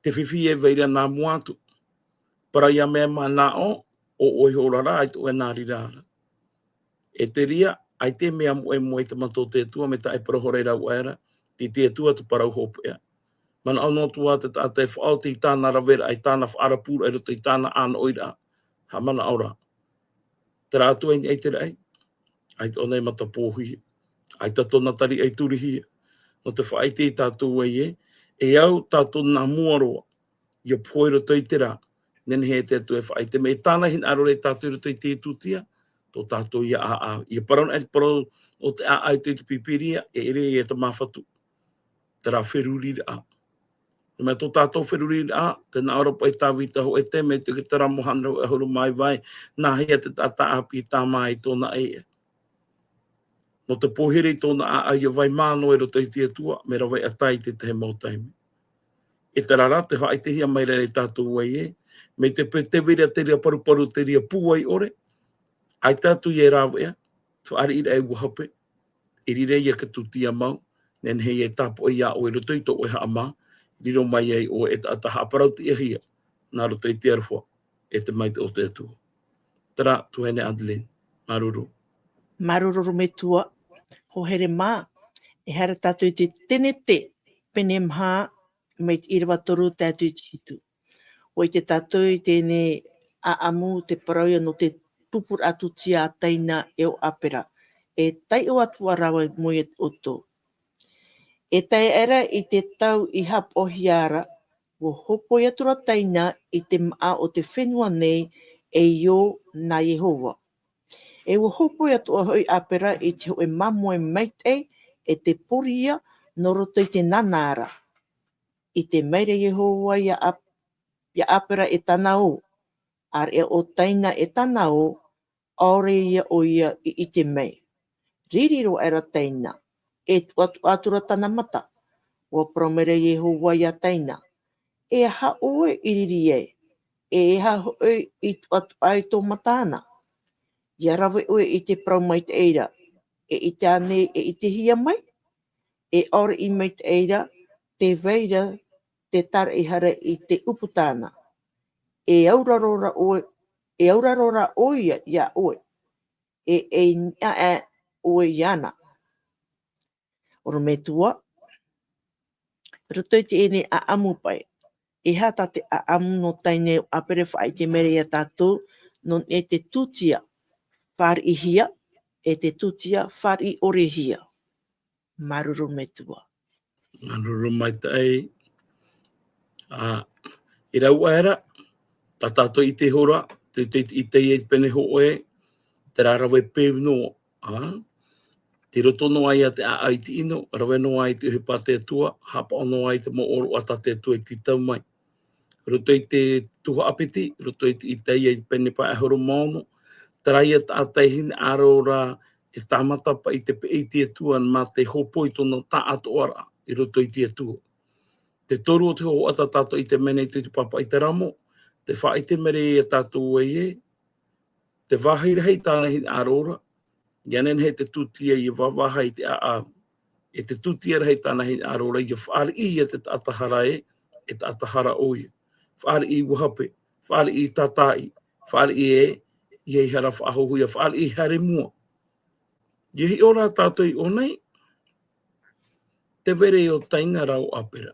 Te fifi e vai ra nā mua atu. Parau ia mea mā nā ʻō, ʻo ʻoe iho ra rā, ʻaita ʻoe nā reira ra. E te reira, ʻaita e mea moʻemoʻe i te mata o te Atua, mea taʻa e parau hoʻi ra vau ra, tei te Atua te parau hopeʻa. Manaʻo noa atu ā te taʻata e faʻaoti i tāna raveraʻa, i tāna faʻarapuraʻa, i roto i tāna ʻānoʻiraʻa. Haʻamanaʻo rā. Terā atu i niʻa i te raʻi, ʻaita ʻōna i matapōhia. ʻAita tōna tariʻa i turihia. Nō te faʻaʻite ia tātou ē, e au tātou nā mua roa. ʻIa pohe i roto i terā, nehenehe te Atua e faʻaʻite mai, e tāna hinaʻaro ra ia tātou i roto i te tūtia, tō tātou ia ʻāʻau. ʻIa parau na te parau o te ʻāʻau i te Pīpīria, e ʻere ia te māfatu. Terā feruriraʻa. Nō te mea tō tātou feruriraʻa, tē nā ʻō ra paʻi Tāvita hōʻē taime, i te Taramo hānere hōʻē ʻahuru mā iva, nā hea te taʻata ʻāpī e tāmā i tōna ʻēʻa. Nō te pohe ra i tōna ʻāʻau ʻia vai mā noa i roto i te Atua, mea rave ʻatā i te tahi mau taime. E terā rā, tē faʻaʻitehia mai ra ia tātou ē, Mai te peu tē vai ra te reira paruparu, te reira pūai ʻore, ʻaita atu ia e rāveʻa, fāriʻi ra e ua hape, i reira ia ka tūtia mau, nehenehe ia e tāpoʻi ia ʻoe i roto i tō ʻoe haʻamā, riro mai ai ʻoe e taʻata haʻaparau-tiʻahia, nā roto i te aroha, e te maitaʻi o te Atua. Terā, tuahine Adeline, māuruuru. Māuruuru metua, hoa here mā, e haere tātou i te Tenete, pene maha, mai te ʻīrava toru tae atu i te hitu. ʻUa ʻite tātou i teie nei ʻāʻamu, te parau ia nō te pupuraʻa tūtia a Taina e ʻo ʻĀpera, e taiʻo atu ā rāua i mua ia ʻoutou. E tae aʻera i te tau i haʻapaʻohia ra, ʻua hōpoi atu ra Taina i te māʻa o te fenua nei, e ʻio nā Iehova. E ʻua hōpoi atoʻa hoʻi ʻĀpera i te hōʻē māmoe maitaʻi, e te pori ia nō roto i te nānā ra. ʻIte mai ra Iehova ia ʻĀ-, ia ʻĀpera e tāna ō, ʻāreʻa ʻo Taina e tāna ō, ʻaore ia ʻoia i ʻite mai. Riri roa aʻera Taina, e tuʻatuʻa atu ra tāna mata. ʻUa parau mai ra Iehova ia Taina, e aha ʻoe i riri ai, e aha hoʻi i tuʻatuʻa ai tō mata na? ʻIa rave ʻoe i te parau maitaʻi ra, e ʻite ānei e ʻitehia mai? E ʻaore i maitaʻi ra, tē vai ra te tāraʻehara i te ʻūputa na. E auraro ra ʻoe, e auraro ra ʻoia ia ʻoe, e, e niʻa aʻe ʻoe iāna. ʻOrometua, roto i teie nei ʻāʻamu paʻi, e aha tā te ʻāʻamu nō Taina e ʻo ʻĀpera e faʻaʻite mai ra ia tātou, nō niʻa i te tūtia, fāriʻihia, e te tūtia, fāriʻi-ʻore-hia. Māuruuru metua. Māuruuru maitaʻi. Ā, i rāua aʻera, tā tātou i ʻite iho ra, te, te, i teie pene hōʻē, terā rave peu noa, ā? Tei roto noa ia te ʻāʻau i te ʻino, rave noa i te ʻohipa a te Atua, haʻapaʻo noa i te mau ʻōroʻa tā te Atua i tītau mai. Roto i te tuhaʻa piti, roto i te Itaia i te pene pae ʻahuru mā ono, terā ia taʻata e hinaʻaro ra, e tāmata paʻi i te peʻe i te Atua mā te hōpoi i tōna taʻatoʻaraʻa i roto i te Atua. Te toru o te hōhoʻa tā tātou i ʻite mai nei i te pāpaʻi terā mau, tē faʻaʻite mai ra ia tātou ē, te vāhi rahi tāna hinaʻaro ra, ʻia nehenehe te tūtia ʻia vāvāhi i te ʻāʻau. E te tūtia rahi tāna hinaʻaro ra, ʻia fāriʻi ia te taʻata hara ē, e taʻata hara ʻoia. Fāriʻi ʻua hape, fāriʻi tātaʻi, fāriʻi ē, ʻeiaha ra faʻahou, ʻia fāriʻi haere i mua. ʻIa hiʻo rā tātou i ʻō nei, tē vai ra ʻo Taina rā ʻo ʻĀpera.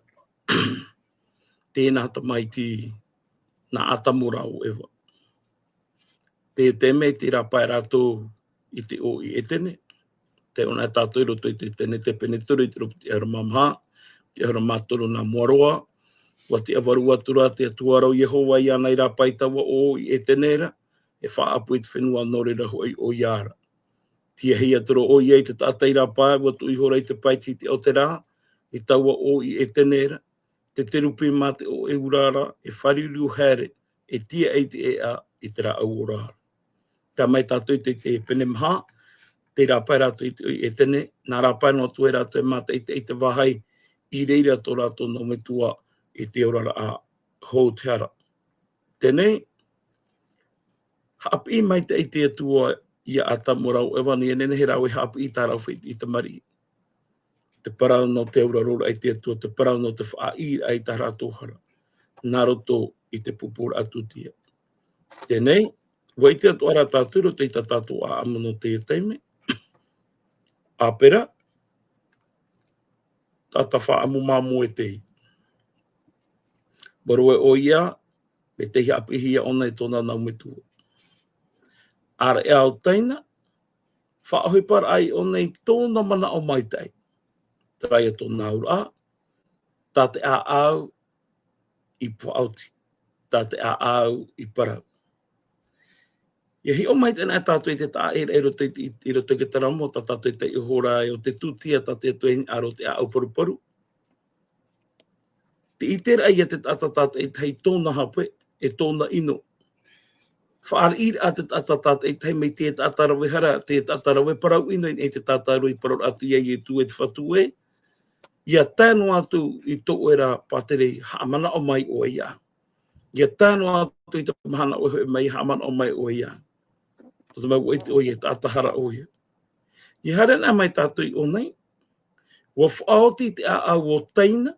Tēnā tamaiti nā ʻĀtamu rā ʻo Eva. Te, te mea tei rāpae rātou i te ʻō i ʻEtene. Tē ʻō na tātou i roto i te Tenete pene toru i te ʻīrava piti ʻahuru mā maha, te ʻahuru mā toru nā mua roa. ʻUa tiʻa vārua atu ra te Atua ra ʻo Iehova iāna i rāpae i taua ʻō i ʻEtene ra, e faʻaʻapu i te fenua nō reira hoʻi ʻoia ra. Tiahi atu ra ʻoia i te taʻata i rāpae, ʻua tuʻu ihora i te pae i te hiti o te rā, i taua ʻō i ʻEtene ra, te terupe mā te ʻoʻe ura ra, e fāriuriu haere, e tiaʻi i te ʻēʻa i te rāʻau ora ra. Tae mai tātou i te, te pene maha, tei rāpae rātou i te ʻō i ʻEtene, nā rāpae noa atu ai rātou e mātaʻitaʻi i te vāhi, i reira tō rātou nā metua i te oraraʻa hou te hara. Teie nei, haʻapiʻi maitaʻi te Atua ia ʻĀtamu rā ʻo Eva, ʻia nehenehe rāua e haʻapiʻi i tā rāua fāito tamariʻi. Te parau nō te auraro i te Atua, te parau nō te faʻaʻī i tā rātou hara. Nā roto i te pupuraʻa tūtia. Teie nei, ʻua ʻite atoʻa ra tātou i roto i tā tātou ʻāʻamu nō teie taime. ʻĀpera, taʻata faʻaʻamu māmoe tei. Vārua ʻoia, mea tei haʻapiʻihia ʻōna e tōna nau metua. ʻĀreʻa ʻo Taina, faʻaʻohiparaʻa ʻōna i tōna manaʻo maitaʻi. Terā ia tōna auraʻa, tā te ʻāʻau i faʻaoti, tā te ʻāʻau i parau. ʻIa hiʻo mai teie tātou i te taʻa ʻē i roto i, i, i roto i te terā mau, tā tātou i taiʻo ra ē ʻo te tūtia tā te Atua e hinaʻaro te ʻāʻau paruparu. Te ʻiteraʻa ia te taʻata tātaʻitahi tōna hape, e tōna ʻino. Fāriʻiraʻa te taʻata tātaʻitahi mai te taʻata rave hara, te taʻata rave parau ʻino, i te taʻata rave parau atu ia Ietu e te Fatu ē. ʻIa tae noa atu i tō ʻoe ra pātere haʻamanaʻo mai ʻoe ia. Ia tae noa atu i te mahana ʻoe hoʻi mai, haʻamanaʻo mai ʻoe ia. Tō te mau ʻoe te ʻoe, e taʻata hara ʻoe ia. Ia haere anaʻe mai tātou i ʻō nei, ʻua faʻaoti te ʻāʻau o Taina,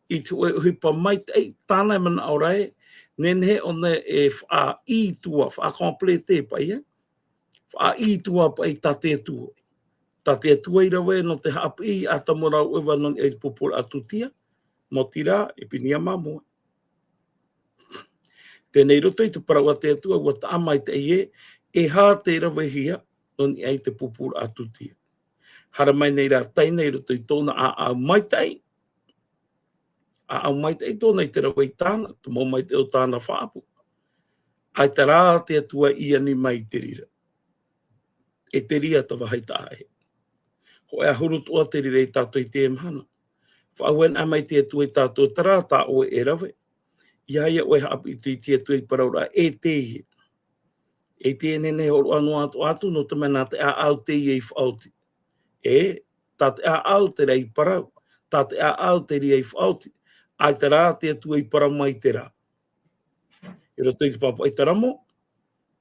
i te hōʻē ʻohipa maitaʻi, tāna e manaʻo ra ē, nehenehe ʻōna e faʻaʻī tua, faʻacompléter paʻi ē. Faʻaʻī tua paʻi tā te Atua. Tā te Atua i rave nō te haʻapiʻi i Atamu Rava ʻo Eva nō niʻa i te pupuraʻa tūtia, maoti rā, e pīhaʻi māmoe. Teie nei i roto i te parau a te Atua, ʻua taʻa maitaʻi ē, e aha tē ravehia nō niʻa i te pupuraʻa tūtia. Haere mai nei rā Taina i roto i tōna ʻāʻau maitaʻi, ʻāʻau maitaʻi tōna i te rave i tāna, te mau maitaʻi o tāna faʻaʻapu. ʻAita rā te Atua i ani mai i te reira. E te reira te vāhi taʻa ʻē. Hōʻē ʻahuru atoʻa te reira ia tātou i teie mahana. Faʻaue anaʻe mai te Atua ia tātou, terā tā ʻoe e rave. ʻEiaha ʻoe e haʻapiʻi i te Atua i te parauraʻa, e teie. E teie e nehenehe e hōroʻa noa atu, atu, nō te mea nā te ʻāʻau teie i faʻaoti. E, tā te ʻāʻau terā i parau, tā te ʻāʻau te reira i faʻaoti. ʻAita rā te Atua i parau mai terā. I roto i te pāpaʻi Taramo,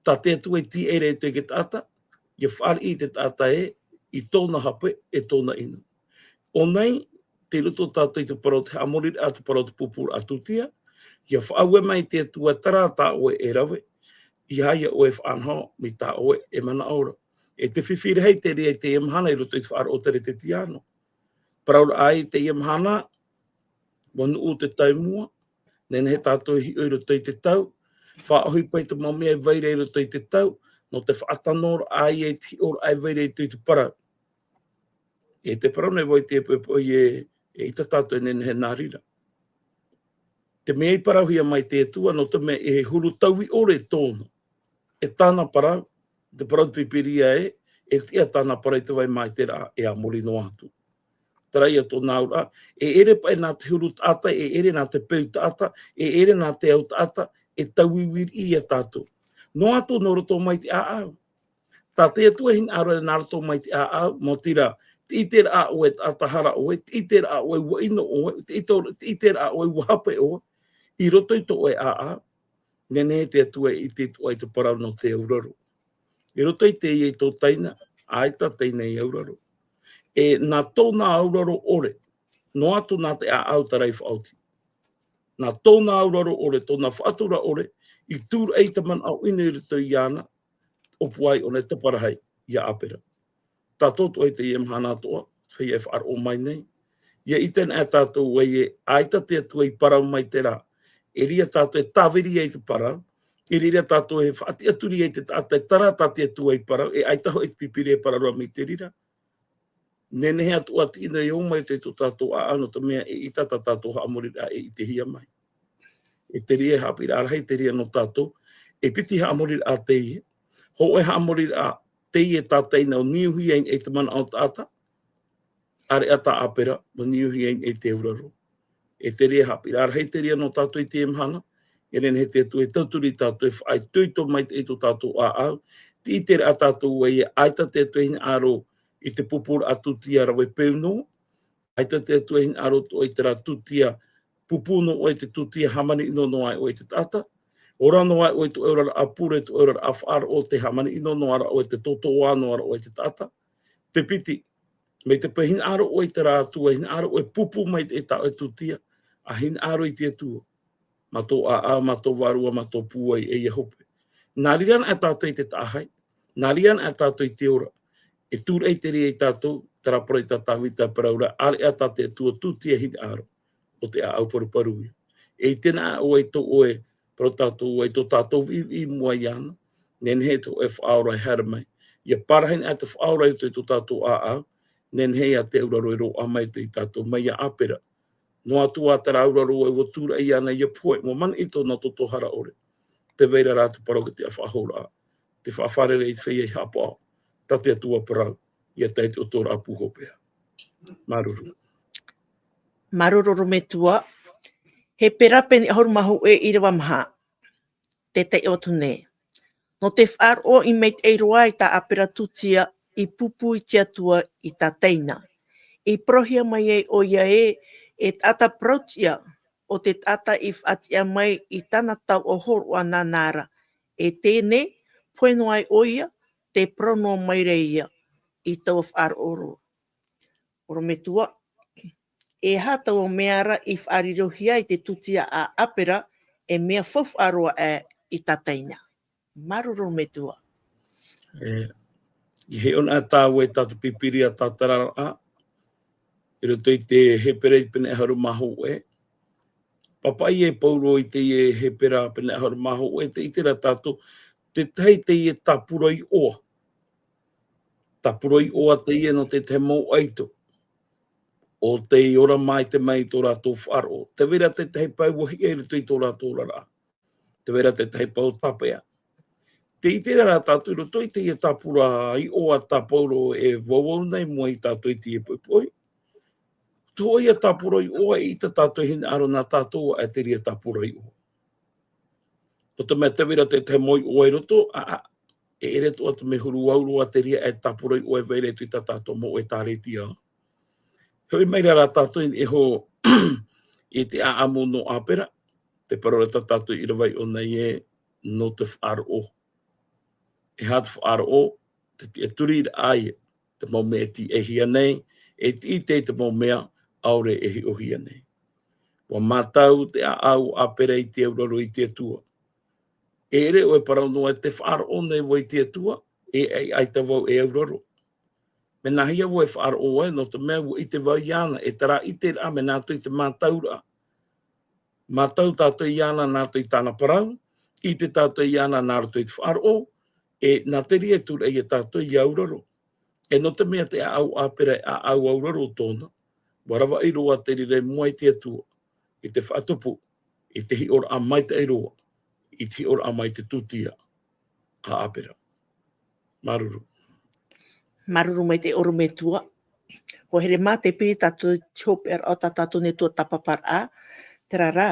tā te Atua i tīaʻi ra i te taʻata, ʻia fāriʻi i te taʻata ē, i tōna hape, e tōna inu. ʻO nei, tei roto tātou i te parau o te haʻamoriraʻa, te parau o te pupuraʻa tūtia, ʻia faʻaue mai te Atua, terā tā ʻoe e rave, ʻeiaha ʻoe e faʻanaho, mai tā ʻoe e manaʻo ra. E te fifi rahi te reira i teie mahana i roto i te faʻaroʻo teretetiano. Parauraʻa i teie mahana, ʻua nuʻu te taimua, nehenehe tātou e hiʻo i roto i te tau, faʻaʻohipa i te mau mea e vai ra i roto i te tau, nō te faʻatanoraʻa ia i te hiʻoraʻa e vai ra i roto i te parau. E te parau nei vau i te poʻipoʻi ē, eʻita tātou e nehenehe nā reira. Te mea i parauhia mai te Atua, nō te mea e huru taui ʻore tōna. E tāna parau, te parau o te Pīpīria ē, e tiʻa tāna parau i te vai maitaʻi ra, e a muri noa atu. Terā ia tōna auraʻa, e ʻere paʻi nā te huru taʻata, e ʻere nā te peu taʻata, e ʻere nā te au taʻata, e tauiui riʻi ia tātou. Noa atu nō roto mai te ʻāʻau. Tā te Atua e hinaʻaro ra nā roto mai te ʻāʻau, maoti rā, tē ʻite ra ʻoe e taʻata hara ʻoe, tē ʻite ra ʻoe ʻua inu ʻoe, tē ʻite, tē ʻite ra ʻoe ʻua hape ʻoe, i roto i tō ʻoe ʻāʻau, nehenehe te Atua e ʻite atoʻa i te parau nō te auraro. I roto i teie i tō Taina, ʻaita Taina i auraro. E nā tōna auraro ʻore, noa atu nā te ʻāʻau terā i faʻaoti. Nā tōna auraro ʻore, tōna faʻatura ʻore, i tūraʻi i te manaʻo inu i roto iāna, ʻōpua ai ʻōna e taparahi ia ʻĀpera. Tātou atoʻa i teie mahana atoʻa, feiā e faʻaroʻo mai nei. ʻIa ʻite anaʻe tātou ē, ʻaita te Atua i parau mai terā. E reira tātou e tāviri ai te parau. E reira tātou e faʻatiʻaturi ai te taʻata, e terā tā te Atua i parau, e ʻaita hoʻi te Pīpīria e parau ra mai te reira. Nehenehe atoʻa te inu e ō mai i tō tātou ʻāʻau nō te mea eʻita tā tātou haʻamoriraʻa e ʻitehia mai. E te reira e haʻapiʻiraʻa rahi te reira nō tātou, e piti haʻamoriraʻa teie, hōʻē haʻamoriraʻa teie tā Taina ʻua niuhia i niʻa i te manaʻo taʻata, ʻāreʻa tā ʻĀpera, ʻua niuhia i niʻa i te auraro. E te reira e haʻapiʻiraʻa rahi te reira nō tātou i teie mahana, e nehenehe te Atua e tauturu ia tātou e faʻaitoito maitaʻi i tō tātou ʻāʻau, tē ʻite ra tātou ē, ʻaita te Atua e hinaʻaro i te pupuraʻa tūtia rave peu noa, ʻaita te Atua e hinaʻaro atoʻa i terā tūtia pupū noa ʻoe, te tūtia hāmani ʻino noa ai ʻoe i te taʻata, ʻo rā noa ai ʻoe i tō ʻoe oraraʻa pure, tō ʻoe oraraʻa faʻaroʻo, tē hāmani ʻino noa ra ʻoe, tē tōtōā noa ra ʻoe i te taʻata. Te piti, mai te peu e hinaʻaro ʻoe i terā Atua, e hinaʻaro ʻoe e pupū maitaʻi i tā ʻoe tūtia, ʻa hinaʻaro i te Atua. Mā tō ʻāʻau, mā tō vārua, mā tō pūai, ʻeiaha hope. Nā reira anaʻe tātou i te taʻahi, nā reira anaʻe tātou i te ora. E tūraʻi te reira ia tātou, terā parau tā Tāvita e parau ra, ʻāreʻa tā te Atua tūtia hinaʻaro, ʻo te ʻāʻau paruparu ia. E ʻite anaʻe ʻoe i tō ʻoe, parau tātou ē, i tō tātou viʻiviʻi i mua iāna, nehenehe te hōʻē Faʻaora e haere mai. ʻIa parahi anaʻe te Faʻaora i tō, i tō tātou ʻāʻau, nehenehe ïa te auraro e roaʻa mai i tō tātou, mai iā ʻĀpera. Noa atu ā terā auraro ē ʻua tūraʻi iāna ʻia pohe, ʻua manaʻo i tōna toto hara ʻore. Tē vai ra rā te parau ka te faʻahouraʻa, te faʻafārerei i te feiā i haʻapaʻo, tā te Atua parau, ʻia tae i te ʻoto ra pū hopeʻa. Māuruuru. Māuruuru metua. Hepera pene ʻahuru mā hōʻē ʻīrava maha. Tē taiʻo atu nei. Nō te faʻaroʻo i maitaʻi roa i tā ʻĀpera tūtia i pūpū i te Atua i tā Taina. I parauhia mai ai ʻoia ē, e taʻata parau tiʻa, o te taʻata i faʻatiʻa mai i tāna tau o horoʻa nānā ra. E teie nei, pohe noa ai ʻoia, tē parau noa mai ra ia i taua faʻaroʻo roa. ʻOrometua, e aha taua mea ra i faʻarirohia ai te tūtia a Apera, e mea faufaʻa roa aʻe i tātaina? Māuruuru ʻorometua. E, i hiʻo na tāua i tā te Pīpīria tātararaʻa, i roto i te Hepera i te pene ʻahuru mā hōʻē. Pāpaʻi e Paulo i teie Hepera pene ʻahuru mā hōʻē, tē ʻite ra tātou, te tahi teie tāpura iʻoa. Tāpura iʻoa teie nō te tahi mau ʻaito. ʻO tei ora maite mai i tō rātou faʻaroʻo. Tē vai ra te tahi pae ua hiʻa i roto i tō rātou oraraʻa. Tē vai ra te tahi pae ʻo tāpeʻa. Tē ʻite ra tātou i roto i teie tāpura iʻoa tā Paulo e vauvau nei mua ia tātou i teie poʻipoʻi. Tō ia tāpura iʻoa e ʻite tātou e hinaʻaro nā tātou ā te reira tāpura iʻoa. ʻO te mea tē vai ra te tahi mau iʻoa i roto, ā, ā, e ʻere atoʻa te mea huru au roa te reira e tāpura iʻoa e vai ra i tā tātou mau ʻētāretia. Hoʻi mai ra rā tātou i niʻa iho i te ʻāʻamu nō Apera, tē parau ra tā tātou i ʻīrava iʻo nei ē nō te faʻaroʻo. E aha te faʻaroʻo? Te tiʻaturi ra ia, te mau mea e tīaʻihia nei, e tīaʻi i te mau mea ʻaore e hiʻohia nei. ʻUa mātau te ʻāʻau o Apera i te auraro i te Atua. E ʻere ʻoe e parau noa te faʻaroʻo nei vau i te Atua, e ʻaita vau e auraro. Mea nāhea vau e faʻaroʻo ai, nō te mea ʻua ʻite vau iāna, e terā ʻiteraʻa mea nā roto i te mātauraʻa. Mātau tātou iāna nā roto i tāna parau, ʻite tātou iāna nā roto i te faʻaroʻo, e nā te reira e tūraʻi ia tātou i auraro. E nō te mea te ʻāʻau o Apera e ʻāʻau auraro tōna, ʻua ravaʻi roa te reira i mua i te Atua, i te faʻatupu, i te hiʻoraʻa maitaʻi roa, i te hiʻoraʻa mai te tūtia a Apera. Māuruuru. Māuruuru maitaʻi ʻorometua. ʻUa here mā te piri tātou i te hopeʻaraʻa o tā tātou nei tuatāpaparaʻa, terā rā.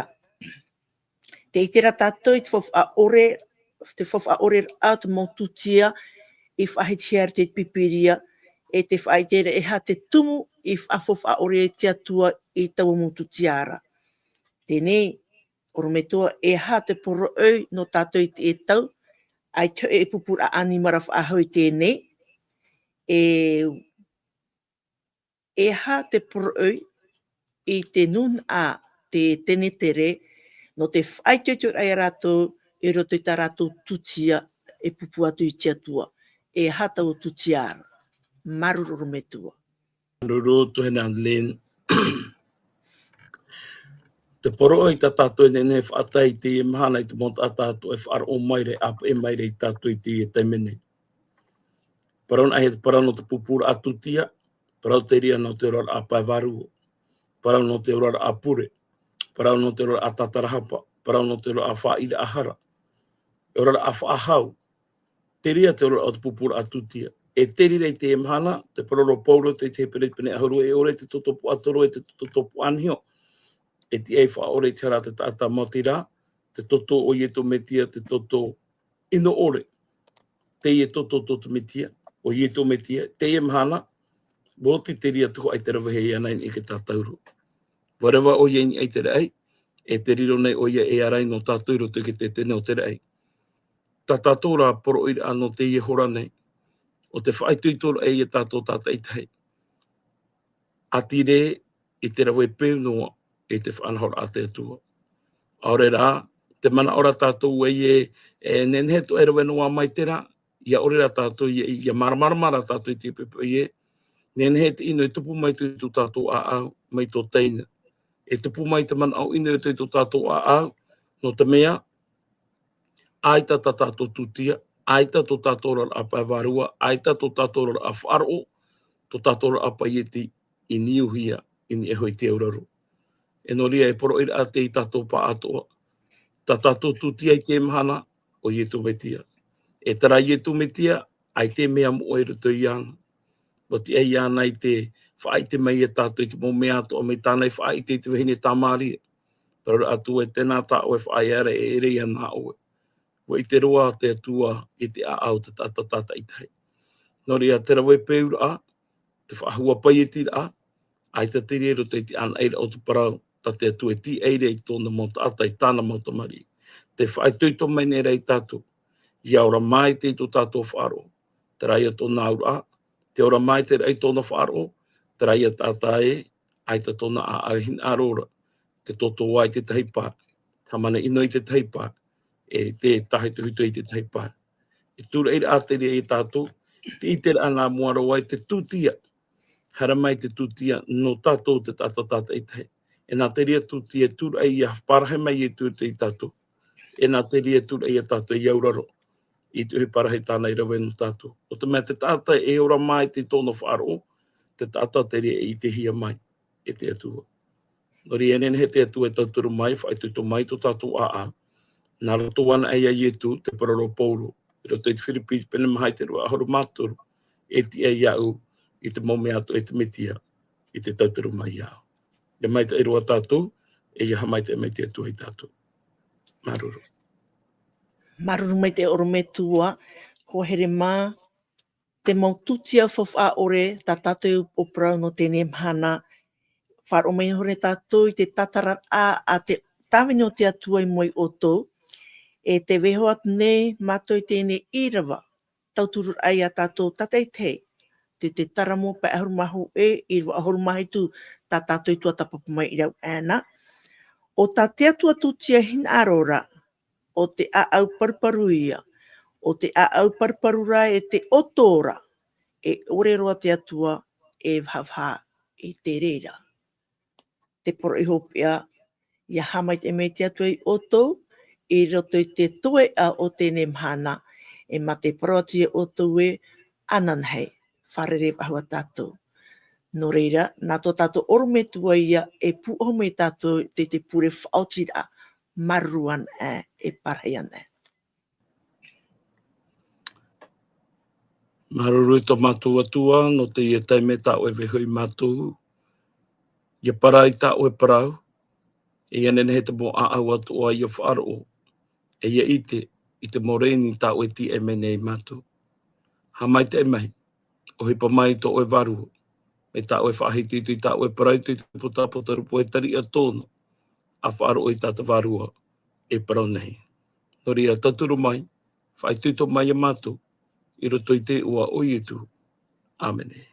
Tē ʻite ra tātou i te faufaʻa ʻore, te faufaʻa ʻore raʻa o te mau tūtia i faʻahitihia i roto i te Pīpīria, e te faʻaʻite ra e aha te tumu i faʻafaufaʻa ʻore ai te Atua i taua mau tūtia ra. Teie nei, ʻorometua, e aha te poroʻi nō tātou i teie tau, ʻaita hoʻi e pupuraʻa ʻanimara faʻahou i teie nei, e E aha te poroʻi i te nūnaʻa te Tenetere, nō te faʻaitoitoraʻa ia rātou i roto i tā rātou tūtia e pūpū atu i te Atua? E aha taua tūtia ra? Māuruuru ʻorometua. Māuruuru, tuahine Adeline. Te poroʻi tā tātou e nehenehe e faʻatae i teie mahana i te mau taʻata atoʻa e faʻaroʻo mai ra, e ʻāpeʻe mai ra ia tātou i teie taime nei. Parau nā ʻoe, te parau nō te pūpūraʻa tūtia, parau terā nō te oraraʻa pae vārua, parau nō te oraraʻa pure, parau nō te oraraʻa tātarahapa, parau nō te oraraʻa faʻaʻīraʻa hara, oraraʻa faʻahou, terā te oraraʻa o te pūpūraʻa tūtia. E terā i teie mahana, te parau nō Paulo i te Hepera pene ʻahuru, e ʻore te toto puaʻatoro, e te toto puaʻaniho. E tiʻa e faʻaʻore i te hara a te taʻata, mai te reira, te toto o Iesu Mesia, te toto ʻino ʻore. Teie toto tō te Mesia, ʻo Iesu Mesia, teie mahana, ʻua oti terā tuhaʻa i te ravehia iāna i niʻa i te tātauro. ʻUa reva ʻoia i niʻa i te raʻi, e te riro nei ʻoia e ārai nō tātou i roto i te teitei o te raʻi. Tā tātou rā poroʻiraʻa nō teie hora nei, ʻo te faʻaitoitoraʻa ia tātou tātaʻitahi. ʻĀtīrē i te rave peu noa i te faʻanahoraʻa a te Atua. ʻAore rā, te manaʻo ra tātou ē, e nehenehe atoʻa e rave noa mai terā, ʻia ʻore rā tātou, ʻia, ʻia māramarama rā tātou i te poʻipoʻi ē, nehenehe te ʻino e tupu mai i tō tātou ʻāʻau, mai tō teie nei. E tupu mai te manaʻo ʻino i tō tātou ʻāʻau, nō te mea, ʻaita tā tātou tūtia, ʻaita tō tātou oraraʻa pae vārua, ʻaita tō tātou oraraʻa faʻaroʻo, tō tātou oraraʻa paʻi i niuhia i niʻa iho i te auraro. E nō reira e poroʻiraʻa te i tātou pāʻatoʻa. Tā tātou tūtia i teie mahana, ʻo Iesu Mesia. E terā Iesu Mesia, ʻaita e mea moʻa i roto iāna. ʻUa tiʻa iāna i te faʻaʻite mai ia tātou i te mau mea atoʻa mai tāna i faʻaʻite i te vahine Samaria. Parau ra atu ē, tēnā tā ʻoe e faʻaea ra, e ʻere ia nā ʻoe. ʻUa ʻite roa te Atua i te ʻāʻau o te taʻata tātaʻitahi. Nō reira, te rave peuraʻa, te faʻahua paietiraʻa, ʻaita terā i roto i te ʻānaʻiraʻa o te parau, tā te Atua e tīaʻi ra i tōna mau taʻata, i tāna mau tamariʻi. Tē faʻaitoito mai nei ra ia tātou, ʻia ora maitaʻi tō tātou faʻaroʻo, terā ia tōna auraʻa, tē ora maitaʻi ra i tōna faʻaroʻo, terā ia taʻata ē, ʻaita tōna ʻāʻau e hinaʻaro ra, te toto ā i te tahi pae, te hāmani ʻino i te tahi pae, e te tahi tuhitu i te tahi pae. E tūraʻi ra te reira ia tātou, tē ʻite ra nā mua roa i te tūtia. Haere mai te tūtia nō tātou te taʻata tātaʻitahi. E nā te reira tūtia e tūraʻi ʻia parahi mai Ietu ia tātou. E nā te reira tūraʻi ia tātou ʻia auraro i te ʻohipa rahi tāna i rave nō tātou. ʻO te mea te taʻata e ora maitaʻi i tōna faʻaroʻo, te taʻata te reira e ʻitehia mai e te Atua. Nō reira, e nehenehe te Atua e tauturu mai, faʻaitoito mai tō tātou ʻāʻau. Nā roto anaʻe ia Ietu, te parau ra Paulo, i roto i te Firipi, pene maha i te rua ʻahuru mā toru, e tiʻa iāʻu i te mau mea atoʻa e te Mesia, i te tauturu mai iāʻu. ʻIa maitaʻi roa tātou, e ʻia haʻamaitaʻi mai te Atua ia tātou. Māuruuru. Māuruuru maitaʻi ʻorometua, hoa here mā, te mau tūtia faufaʻa ʻore, tā tātou e upoʻo parau nō teie mahana, faʻaroʻo mai nei tātou i te tātararaʻa a te tāvini o te Atua i mua ia ʻoutou, e tē vaiiho atu nei mātou i teie ʻīrava, tauturu ai ia tātou tātaʻitahi, te, te Taramo pae ʻahuru mā hōʻē, ʻīrava ʻahuru mā hitu tā tātou i tuatāpapa mai i rau aʻena. ʻO tā te Atua tūtia hinaʻaro ra, ʻo te ʻāʻau paruparu ia, ʻo te ʻāʻau paruparu ra e te ʻoto ra, e ʻore roa te Atua e vahavaha i te reira. Te poroʻi hopeʻa, ʻia haʻamaitaʻi mai te Atua ia ʻoutou, i roto i te toeʻa o teie mahana, e mā te parau atu ia ʻoutou ē, ananahi, fārerei faʻahou ā tātou. Nō reira, nā tō tātou ʻorometua ia e pūʻohu mai ia tātou i te, te pure faʻaotiraʻa, māuruuru anaʻe, e parahi anaʻe. Māuruuru i tō mātou Atua, nō teie taime tā ʻoe e vaiiho ia mātou, ʻia parau i tā ʻoe parau, e ʻia nehenehe te mau ʻāʻau atoʻa ʻia faʻaroʻo, e ʻia ʻite i te mau rēni tā ʻoe e tiʻa mai nei ia mātou. Haʻamaitaʻi mai, ʻohipa mai tō ʻoe Vārua, mai tā ʻoe e faʻahiti i tā ʻoe e parau i te potapotarupu e tariʻa tōna, ʻa faʻaroʻo i tā te Vārua e parau nei. Nō reira tauturu mai, faʻaitoito mai ia mātou, i roto i te iʻoa o Ietu. ʻĀmene.